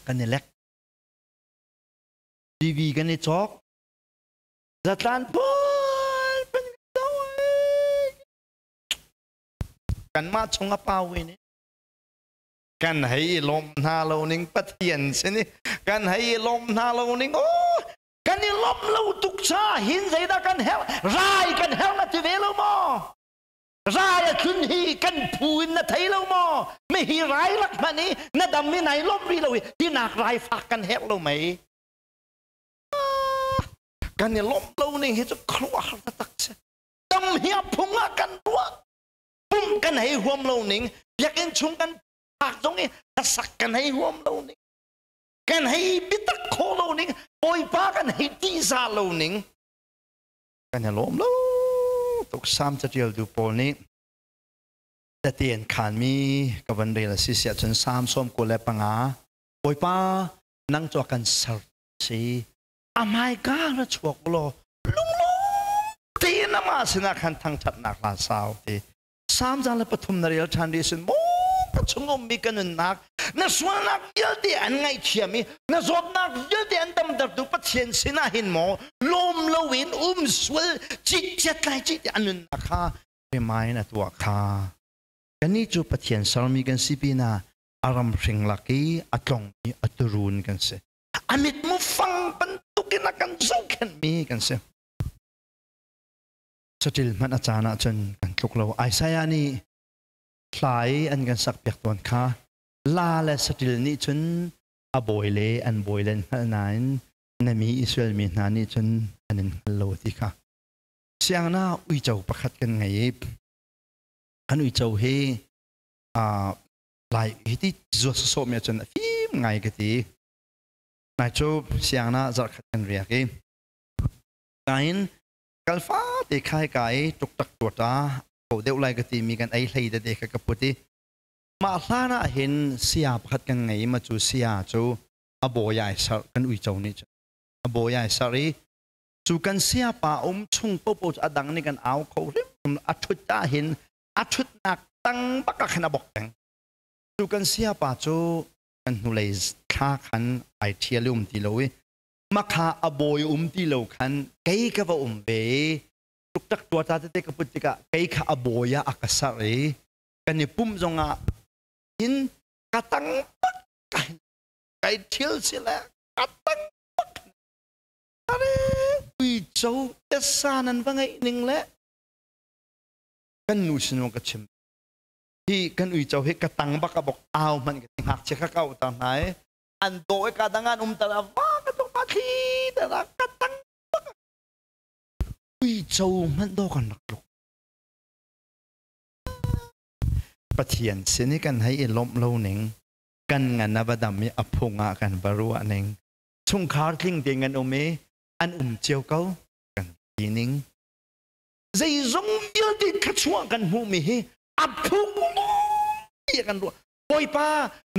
kan i lek. TV kan i cawk. Zatlan pawl pan kanmah chung a pau in kan hei i lawm hna lo ning Pathian sin i kan hei i lawm hna lo ning oh kan i lawm lo tuk cha hin zeidah kan herh rai kan herh na ti ve lo maw rai a tlun hi kan phu in na thei lo maw mi hi rai lak hmanh i na dam i nai lawm rih lo i hi nak rai fak kan herh lo mei kan i lawmh lo ning hi cu khuaruahhar taktak si. Dam hi a phung ah kan ruah. Pumh kan hei huam lo ning, biakinn chung kan phak zong i hlasak kan hei huam lo ning, kan hei biatak khawh lo ning, Bawipa kan hei tihzah lo ning, kan i lawm lo tuk. Salm catialtu pawl nih tete an khanmi ka van rel a si siah cun Salm 95, Bawipa nang cu a kan ser si a hmaika ra chuak law lunglawm tein amah sinah khan thangṭhatnak hla sau ti. Salm 103 na rel ṭhan rih sin maw ka chung ummi ka nunnak na sualnak vialte an ngaihthiam i na zawtnak vialte an damtertu Pathian sinah hin maw lawm loin um sual citciat lai cit an nunnak kha remind a tuah kha. Kannih cu Pathian sermi kan si pinah a ram hring lak i a tlongmi a turun kan si. A mitmu fang bantukin a kan zohkhenhmi kan si. Saṭil hmanh a caan ahcun kan tluk lo. Isaiah nih hla i an kan sakpiak tawn kha la le saṭil nih cun a bawi le an bawi le an hngalh nain na mi Israel mi hna nih cun an in hngal lo ti kha. Siangna uico pakhat kan ngei i kan uico hi lai hi ti zuat sawsawh mi ahcun a fim ngai ka ti. Nai cu siangna zarhkhat kan riak i Kain kalfa te khai ka i tuktak tuata ko deuh lai ka timi kan ei hlei tete kha ka put i mah hlan ah hin sia pakhat kan ngei ma cu sia cu a bawi ai sar kan uico nih cun a bawi ai sar i cu kan sia pa um chung popo cu a dang nih kan au kho hrim a thut ah hin a thutnak tang bak ah khan a bok peng. Cu kan sia pa cu kan hnulei thla khan ai thial um ti lo i makha a bawi um ti lo khan kei ka va um ve i tuktak tuata tete ka put tikah kei kha a bawi ah a ka sarh i kan i pumh zongah hin ka tang bak kai thil si le ka tang bak are uico tesa nan va ngeih ning le kan nu sin ka chim hi kan uico hi ka tang bak a bok au hmanh ka ngakchia kha ka au ta hna i an do i ka dang an um tar a va ka tuk pa thli ta ka tang bak uico hmanh do kan rak tluk. Pathian sin i kan hei i lawmh lo ning, kan ngan a va dam i a phung ah kan va ruah ning, chungkhar tling te ngan um i an um cio ko kan ti ning, zeizong vialte thluachuah kan hmuhmi hi a phung ti kan ruah. Bawipa,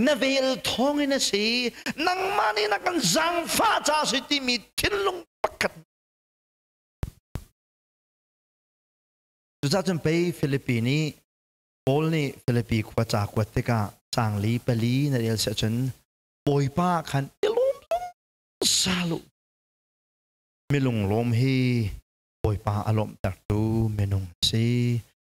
na vel thawng in a si, nangmah nih na kan zaangfah ca a si timi thinlung pakhat. Cucaah cun pei Filipi nih Paul nih Filipi khua ca kuat tikah caang li pali na rel si ahcun Bawipa khan i lawm zungzal u. Milunglawm hi Bawipa a lawmhtertu minung a si.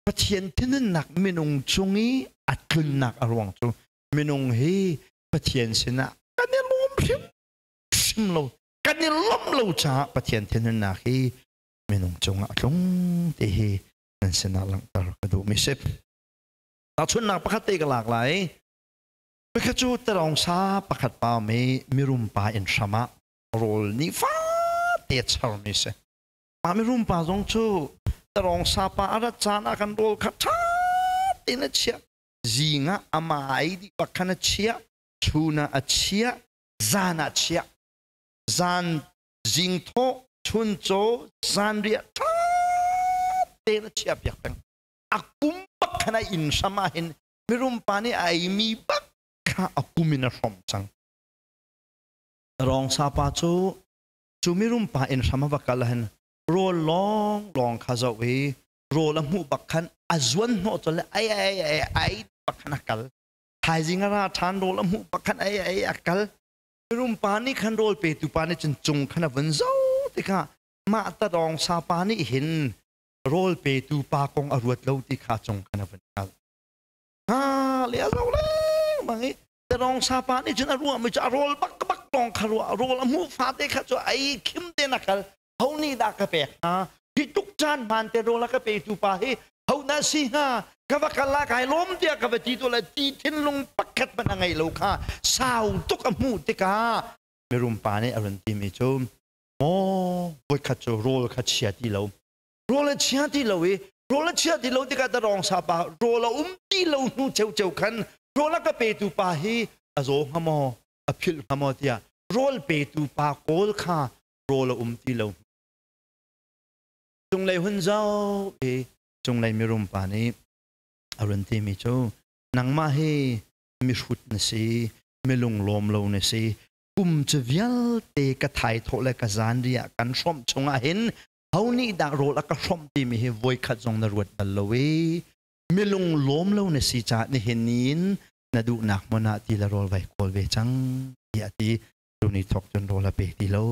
Pathian thinhunnak minung cung i a tlunnak a ruang cu minung hi Pathian sinah kan i lawm hrimhrim lo, kan i lawmh lo caah Pathian thinhunnak hi minung cungah a tlung ti hi nan sinah langhter ka duhmi si. Tahchunhnak pakhat te ka lak lai. Pakhat cu tarong sa pakhat pa mi mirum pa inn hram ah rawl nih fate a charmi si. Mah mirum pa zong cu tarong sa pa a rat caan ah kan rawl kha ṭha tein a chiah. Zing ah amah ei dih bak khan a chiah, chun ah a chiah, zan ah a chiah. Zan zingthawh chuncaw zanriah ṭha tein a chiahpiak peng. A kum bak khan a inn hram ah hin mirum pa nih a eimi bak kha a kum in a hrawmh cang. Rawngsa pa cu cu mirum pa inn hram a va kal hin rawl lawng lawng kha zoh i rawl a hmuh bak khan a zuan hnawh colh le ai ai ai ai bak khan a kal. Thaizing a ra ṭhan, rawl a hmuh bak khan ai ai a kal. Mirum pa nih khan rawl petu pa nih cun cung khan a vun zoh tikah mah tadawng sa pa nih hin rawl petu pa kong a ruat lo ti kha cung khan a vun hngalh. Ha le a zoh lengmang i tadawng sa pa nih cun a ruahmi cu a rawl bak bak lawng kha ruah, rawl a hmuh fate kha cu ei khim te na kal. Ho nih dah ka pek hnga? Hi tuk caan hmaan te rawl a ka petu pa hi ho dah si hnga? Ka va kal ah kai lawm tiah ka va ti tu le ti thinlung pakhat hmanh a ngei lo kha sau tuk a hmuh tikah mirum pa nih a run timi cu, maw voikhat cu rawl kha chia ti lo, rawl a chia ti lo i rawl a chia ti lo tikah darong sa pa rawl a um ti lo hnu cheucheu khan rawl a ka petu pa hi a zaw hnga maw, a philh hnga maw tiah rawl petu pa kawl kha rawl a um ti lo. Cunglei hun zoh i cunglei mirum pa nih a run timi cu, nangmah hi mihrut na si, milunglawm lo na si, kum cu vialte ka thaithawh le ka zanriah kan hrawmh chungah hin ho nih dah rawl a ka hrawmh timi hi voikhat zong na ruat bal lo i milunglawm lo na si caah nihin in na duhnak hmun ah ti le rawl vai kawl ve cang tiah a ti. Tuni thawk cun rawl a pe ti lo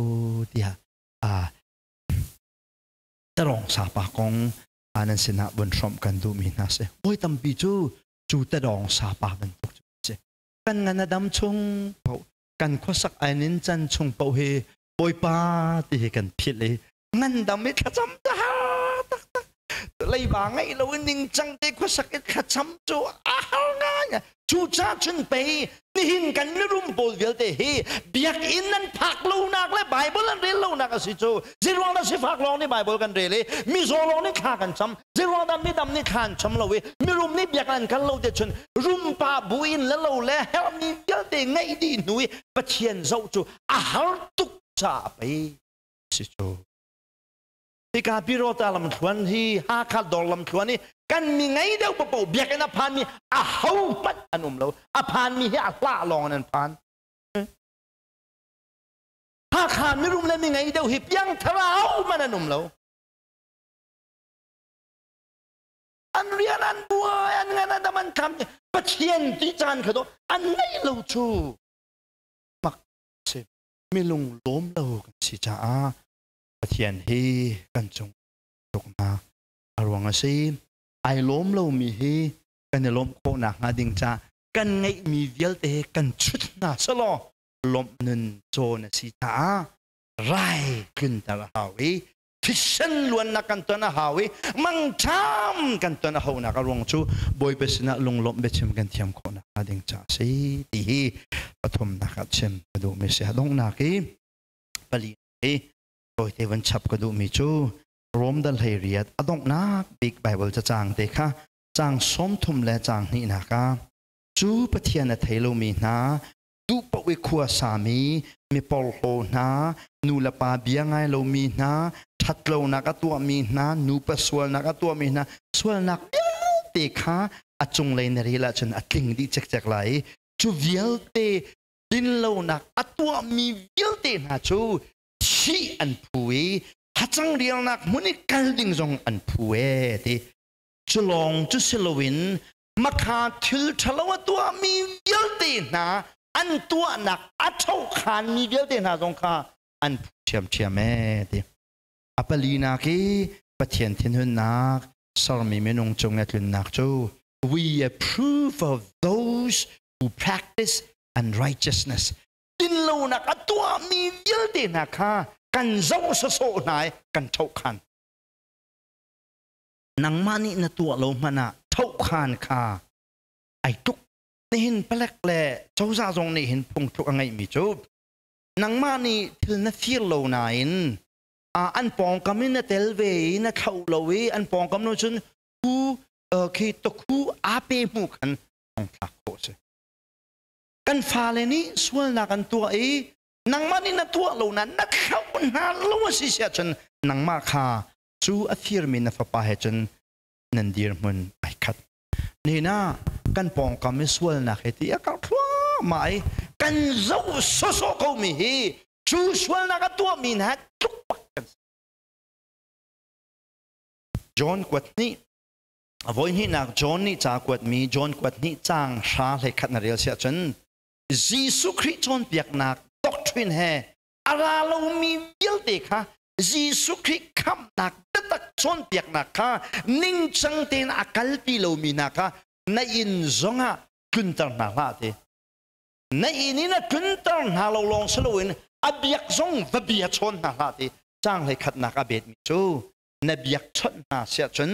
tiah a tarong sapa kong nan sinah vun hrawmh kan duhmi hna si. Voi tampi cu cu tadawng sapa bantuk cu si. Kan ngan a dam chung paoh, kan khuasak ai nin can chung paoh hi Bawipa ti hi kan philh i ngandam i thlacam cu har taktak. Leiba ngeih lo in ningcang te khuasak i thlacam cu a har ngai. Cucaah cun pei nihin kan mirum pawl vialte hi biakinn nan phak lonak le Bible an rel lonak a si cu. Zeiruang dah sifak lawng nih Bible kan rel i mizaw lawng nih thla kan cam? Zeiruang dah midam nih thla an cam lo i mirum nih biakinn an kal lo te cun rumpa bu in le lo le herhmi vialte ngeih dih hnu i Pathian zoh cu a har tuk caah pei si cu. Hika Pirota lamthluan hi Hakha dawr lamthluan hi kan mi ngei deuh paoh biakinn a phanmi a ho hmanh an um lo. A phanmi hi a hlah lawng in an phan. Hakha mirum le mi ngei deuh hi piangthar a hmanh an um lo. An rian an buai, an ngan an dam an tlam. Pathian ti caan kha do an ngei lo cu. Mak si. Milung lawm lo kan si caah Pathian hi kan cung tuknak a ruang a si. Ai lawm lomi hi kan i lawmh khawh nakhnga ding ca kan ngeihmi vialte hi kan chut hna selaw lawmh nun cawn a si caah rai tlunter a hau i thisen luannak kan ton a hau i mangṭam kan ton a haunak a ruang cu Bawipa sinah lunglawmh biachim kan thiam khawh nakhnga ding ca a si ti hi pathumnak ah chim ka duhmi si. A donghnak i pali hi tawite van chap ka duhmi cu Rom dal 18 a donghnak bik Bible cacang te kha caang 30 le caang hnihnak ah cu Pathian a thei lomi hna duh paoh i khua sami mi porhlaw hna nu le pa bia ngai lomi hna ṭhatlonak a tuahmi hna nupa sualnak a tuahmi hna sualnak vialte kha a cunglei na rel ahcun a tling dih cekcek lai i cu vialte dinlonak a tuahmi vialte hna cu thih an phu i hacang rialnak hmun i kal ding zong an phu e ti. Cu lawng cu si loin makha thil ṭhalo a tuahmi vialte hna an tuahnak a ṭhokhanmi vialte hna zong kha an phu ṭhiamṭhiam e ti. A palinak i Pathian thinhunnak sermi minung cung i a tlunnak cu we approve of those who practice unrighteousness. Dinlonak a tuahmi vialte hna kha kan zoh sawsawh hna i kan ṭhohkhan. Nangmah nih na tuah lo hmanh ah ṭhohkhan kha ai tluk. Nihin palek le cozah zong nih hin phungthluk a ngeihmi cu nangmah nih thil na fir lo nain an pawngkam in na tel ve i na thlauh lo i an pawngkam no cun khu khi tukhu aa pe hmu khan thongthlak khawh si. Kan fale nih sualnak an tuah i nangmah nih na tuah lo na na thlauh hna lo a si si ahcun nangmah kha cu a firmi na fapa he cun nan dirhmun ai khat. Nihin ah kan pawngkam i sualnak he ti a karh thluahmah i kan zoh sawsawh komi hi cu sualnak a tuahmi hna tluk bak kan si. John kuat hnih a voi hnihnak John nih ca kuatmi John kuat hnih caang hra hlei khat na rel si ahcun Jesuh Khrih cawnpiaknak doctrine he a ra lomi vialte kha Jesuh Khrih khamhnak biatak cawnpiaknak kha ningcang tein a kalpi lomi hna kha na inn zongah tlunter hna hlah ti. Na inn in a tlunter hna lo lawng si loin a biak zong va bia chawn hna hlah ti. Caang hlei khatnak a betmi cu na biak chawnh hna siahcun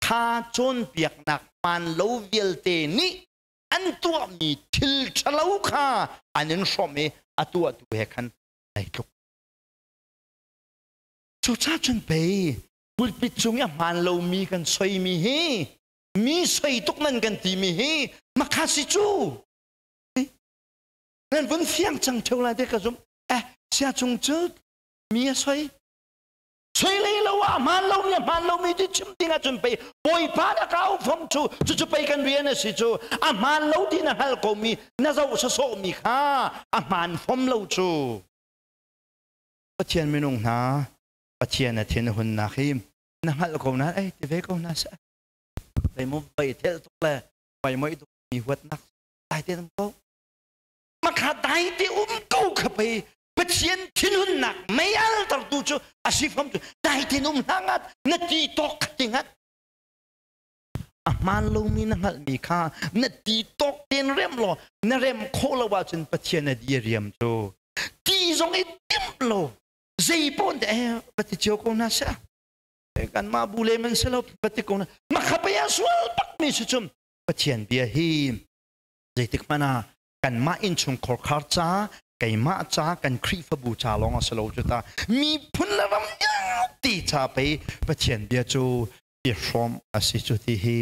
kha cawnpiaknak hmaan lo vialte nih an tuahmi thil ṭhalo kha an in hrawmh i a tuahtu he khan ai tluk. Cucaah cun pei pulpit cung i a hmaan lomi kan soimi hi mi soi tuk nan kan timi hi makha si cu. Nan vun fiang cang ṭheo lai te ka zumh. Eh, sia cung cu mi a soi. Soi lei lo ah hmaan lomi a hmaan lomi ti chim ding ahcun pei Bawipa na kau fom cu cucu pei kan rian a si cu. A hmaan lo ti na hngalh komi na zoh sawsawhmi kha a hmaan fom lo cu. Pathian minung hna Pathian a thin a hunnak hi na hngalh ko na ei ti ve ko na seh. Bei mu bei thel tuk le bei moi tuk mi huatnak dai te um ko. Makha dai te um ko kha pei Pathian thinhunnak mei altertu cu a si fam cu dai tein um hna ngat na ti tawk kha ti ngat. A hmaan lomi na hngalhmi kha na ti tawk tein rem law na rem khawh lo ahcun Pathian a diriam cu ti zong i timh lo zei pawn te va ti cio ko hna seh kanmah bu le man si lo va ti ko hna makha pei a sual bakmi si cun Pathian bia hi zeitik hmanh ah kanmah innchung khorkhar ca keimah ca kan Khrihfabu ca lawng a si lo cu ta miphun le ram vialte ca pei Pathian bia cu i hrawm a si cu ti hi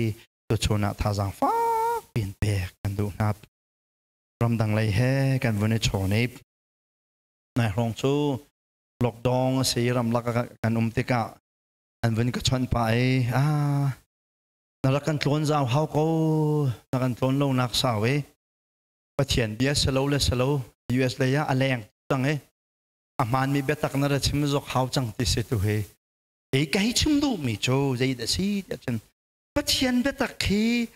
tuchun ah thazaang fak piin pek kan duh hna. Ramdang lei he kan vun i chawn i nai hrawng cu lockdown a si ramlak ah kan um tikah. An vun ka chawnh pah i ah na rak kan tlawn zau hau ko, na kan tlawn lo nak sau i Pathian bia selo le selo US lei ah a leng cang i a hmaanmi biatak na ra chim zok hau cang ti si tu hi. Ei ka hi chim duhmi cu zei dah si tiah cun Pathian biatak hi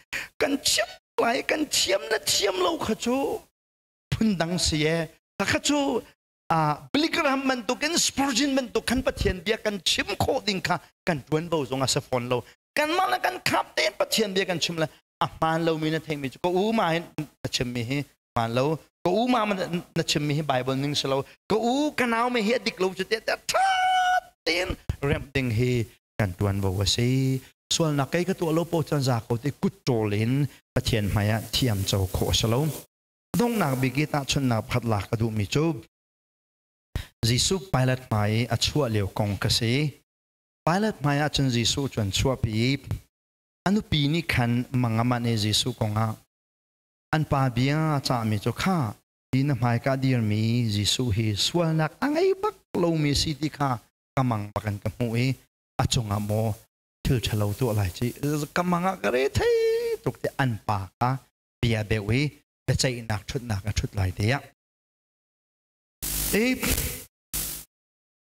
kan chim lai, kan thiam na thiam lo kha cu phundang si e. Kha cu Billy Graham bantukin, Spurgeon bantuk khan Pathian bia kan chim khawh ding kha kan ṭuanvo zong a si fawn lo. Kanmah le kan khap tein Pathian bia kan chim le a hmaan lomi na theihmi cu ka u ma hin na chimmi hi hmaan lo, ka u ma na chimmi hi Bible ning si lo, ka u ka nau mi hi a dik lo cu tiah ṭha tein remh ding hi kan ṭuanvo a si. Sualnak kei ka tuah lo po cun za ko ti kut ṭawl in Pathian hmai ah thiam co khawh a si lo. Donghnak bik i tahchunhnak pakhat lak ka duhmi cu Jesuh Pilate hmai i a chuah lio kong ka si. Pilate hmai ah cun Jesuh cu an chuahpi i a nupi nih khan mang a manh i Jesuh kongah an pa bia a cahmi cu kha hi na hmaika dirmi Jesuh hi sualnak a ngei bak lomi si ti kha ka mang bak in ka hmuh i a cungah maw thil ṭhalo tuah lai ci ka mang ah ka re thei tuk ti an pa kha bia beuh i biaceihnak ṭhutnak a ṭhut lai tiah i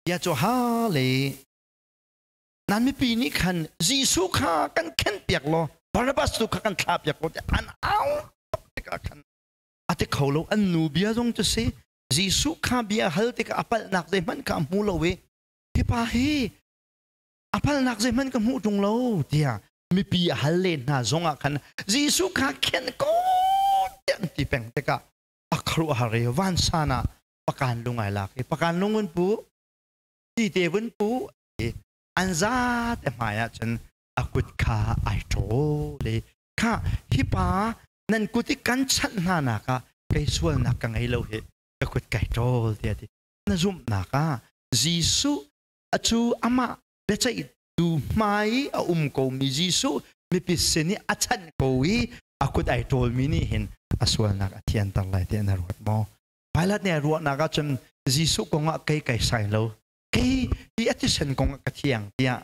bia cu ha le nan mipi nih khan Jesuh kha kan khenpiak law Barnabas tu kha kan thlahpiak law tiah an au tuk tikah khan a ti kho lo. An nu bia zong cu si Jesuh kha bia hal tikah a palhnak zeihmanh kha a hmu lo i hi pa hi a palhnak zeihmanh ka hmuh ṭung lo tiah mipi a hal len hna zongah khan Jesuh kha khenh ko tiah an ti peng tikah a khuaruahhar i vansan ah pakan lung ai lak i pakan lung vun pu, ti te vun pu i an zate hmai ah cun a kut kha ai ṭawl i kha hi pa nan kut i kan chanh hna nak ah kei sualnak ka ngei lo hi, ka kut kai ṭawl tiah ti. Na zumhnak ah Jesuh acu amah biaceihtu hmai i a um komi Jesuh mipi sin i a chanh ko i a kut ai ṭawlmi nih hin a sualnak a thianter lai tiah na ruat maw? Pilate nih a ruahnak ahcun Jesuh kongah kei kai sai lo, kei hi a thisen kongah ka thiang tiah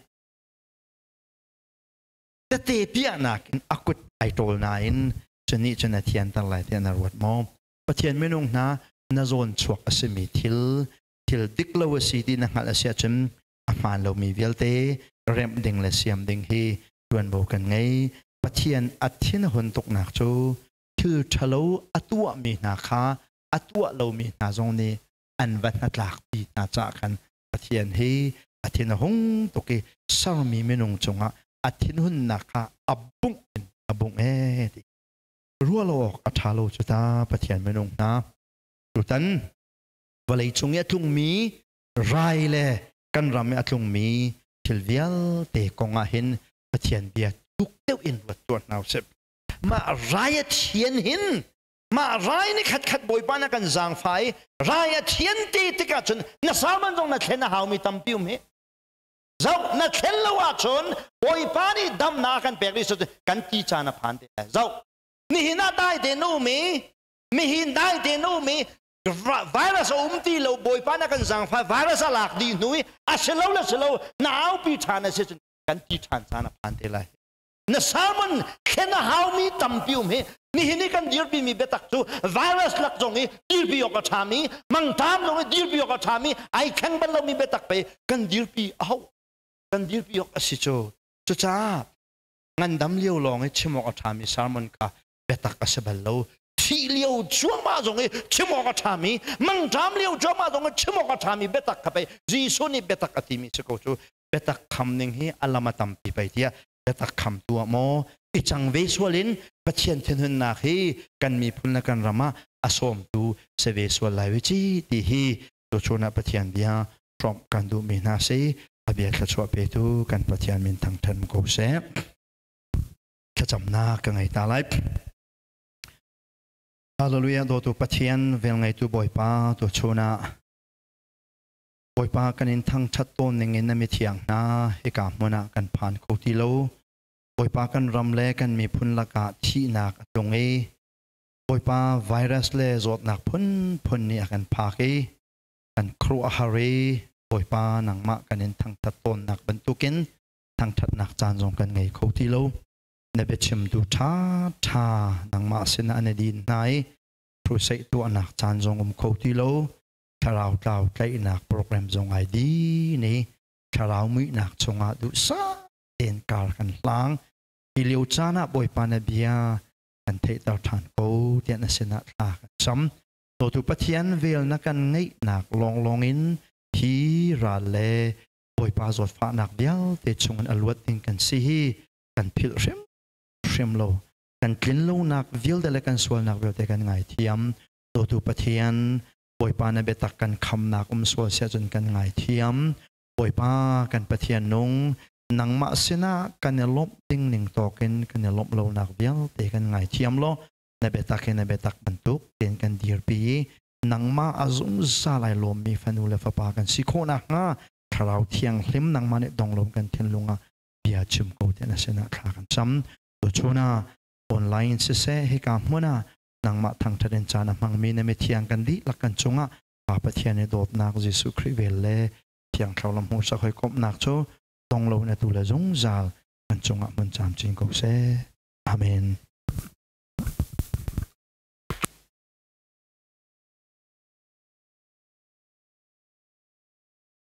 tete piahnak in a kut ai ṭawl nain cu nih cun a thianter lai tiah na ruat maw? Pathian minung hna, na zawn chuak a simi thil, thil dik lo a si ti na hngalh a si ahcun a hmaan lomi vialte remh ding le siam ding hi ṭuanvo kan ngei. Pathian a thin a hun tuknak cu thil ṭhalo a tuahmi hna kha a tuah lomi hna zong nih an va hnatlakpi hna caah khan Pathian hi a thin a hung tuk i sermi minung cungah a thinhunnak kha a bungh in a bungh ee ti ruah lo awk a ṭha lo cu ta. Pathian minung hna, tutan vawlei cung i a tlungmi rai le kan ram i a tlungmi thil vialte kong ah hin Pathian bia tuk deuh in ruat tuah hna usih. Mah rai a thian hin, mah rai ni khat khat Bawipa na kan zaangfah i rai a thian te tikah cun na sermon zong na thlen a haumi tampi um hi. Zoh, na thlen lo ahcun Bawipa nih damnak kan pek rih kan ti caan a phan te lai. Zoh, nihin ah dai te na um i mihin dai te na um i virus a um ti lo, Bawipa na kan zaangfah, virus a lak dih hnu i a si lo le si lo na aupi ṭhan a si cun kan ti ṭhan caan a phan te lai. Na sermon thlen a haumi tampi um hi. Nihin i kan dirpi mi biatak cu virus lak zong i dirpi awk a ṭhami, mangṭam zong i dirpi awk a ṭhami, ai thleng bal lomi biatak pe kan dirpi a hau, kan dirpi awk a si cu. Cucaah ngandam lio lawng i chim awk a ṭhami sermon kha biatak a si bal lo. Thih lio cuahmah zong i chim awk a ṭhami, mangṭam lio cuahmah zong i chim awk a ṭhami biatak kha pei Jesuh nih biatak a timi si ko cu. Biatak kham ning hi a lam a tampi pei tiah biatak kham tu ah maw i cang ve sual in Pathian thinhunnak hi kan miphun le kan ram ah a sawmtu si ve sual lai ve ci ti hi tuchun ah Pathian bia hrawmh kan duhmi hna si. A bia thluachuah petu kan Pathian min thangṭhat ko seh. Thlacamnak ka ngei ta lai. Hallelujah. Dawtu Pathian, velngeitu Bawipa, tuchun ah Bawipa kan in thangṭhat tawn ning in na mithiang hna hika hmun ah kan phan kho ti lo. Bawipa, kan ram le kan miphun lakah thihnak a tlung i Bawipa, virus le zawtnak phunphun nih a kan phak i kan khuaruahhar i Bawipa nangmah kan in thangthat tawnnak bantukin thangthatnak caan zong kan ngei kho ti lo. Na biachimtu ṭha ṭha nangmah sinah an i din hna i crusade tuahnak caan zong um kho ti lo. Thlarau tlau tlaihnak program zong ai din i thlarau muihnak chungah duhsah tein kar kan hlang. Hi lio caan ah Bawipa na bia kan theihter ṭhan ko tiah na sinah thla kan cam. Dawtu Pathian vel na kan ngeihnak lawnglawng in hi ral le Bawipa zawtfahnak vialte chungin a luat ding kan si hi kan philh hrim hrim lo. Kan tlin lonak vialte le kan sualnak vialte kan ngaithiam. Dawtu Pathian, Bawipa na biatak kan khamnak um sual siah cun kan ngaithiam. Bawipa kan Pathian nung, nangmah sinah kan i lawmh ding ning tawkin kan i lawmh lonak vialte kan ngaithiam law na biatak hi na biatak bantuk tein kan dirpi i nangmah a zungzal ai lawmmi fanu le fapa kan si khawh nakhnga Thlarau Thianghlim nangmah nih donglawm kan thinlung ah bia chim ko tiah na sinah thla kan cam. Tuchun ah online siseh hika hmun ah nangmah thangṭhat in caan a hmangmi na mithiang kan dihlak kan cungah Pa Pathian i dawtnak Jesuh Khrih vel le Thiang Thlarau lam hmuhsak hawikomhnak cu dong lo in atu le zungzal kan cungah hmun camcin ko seh. Amen.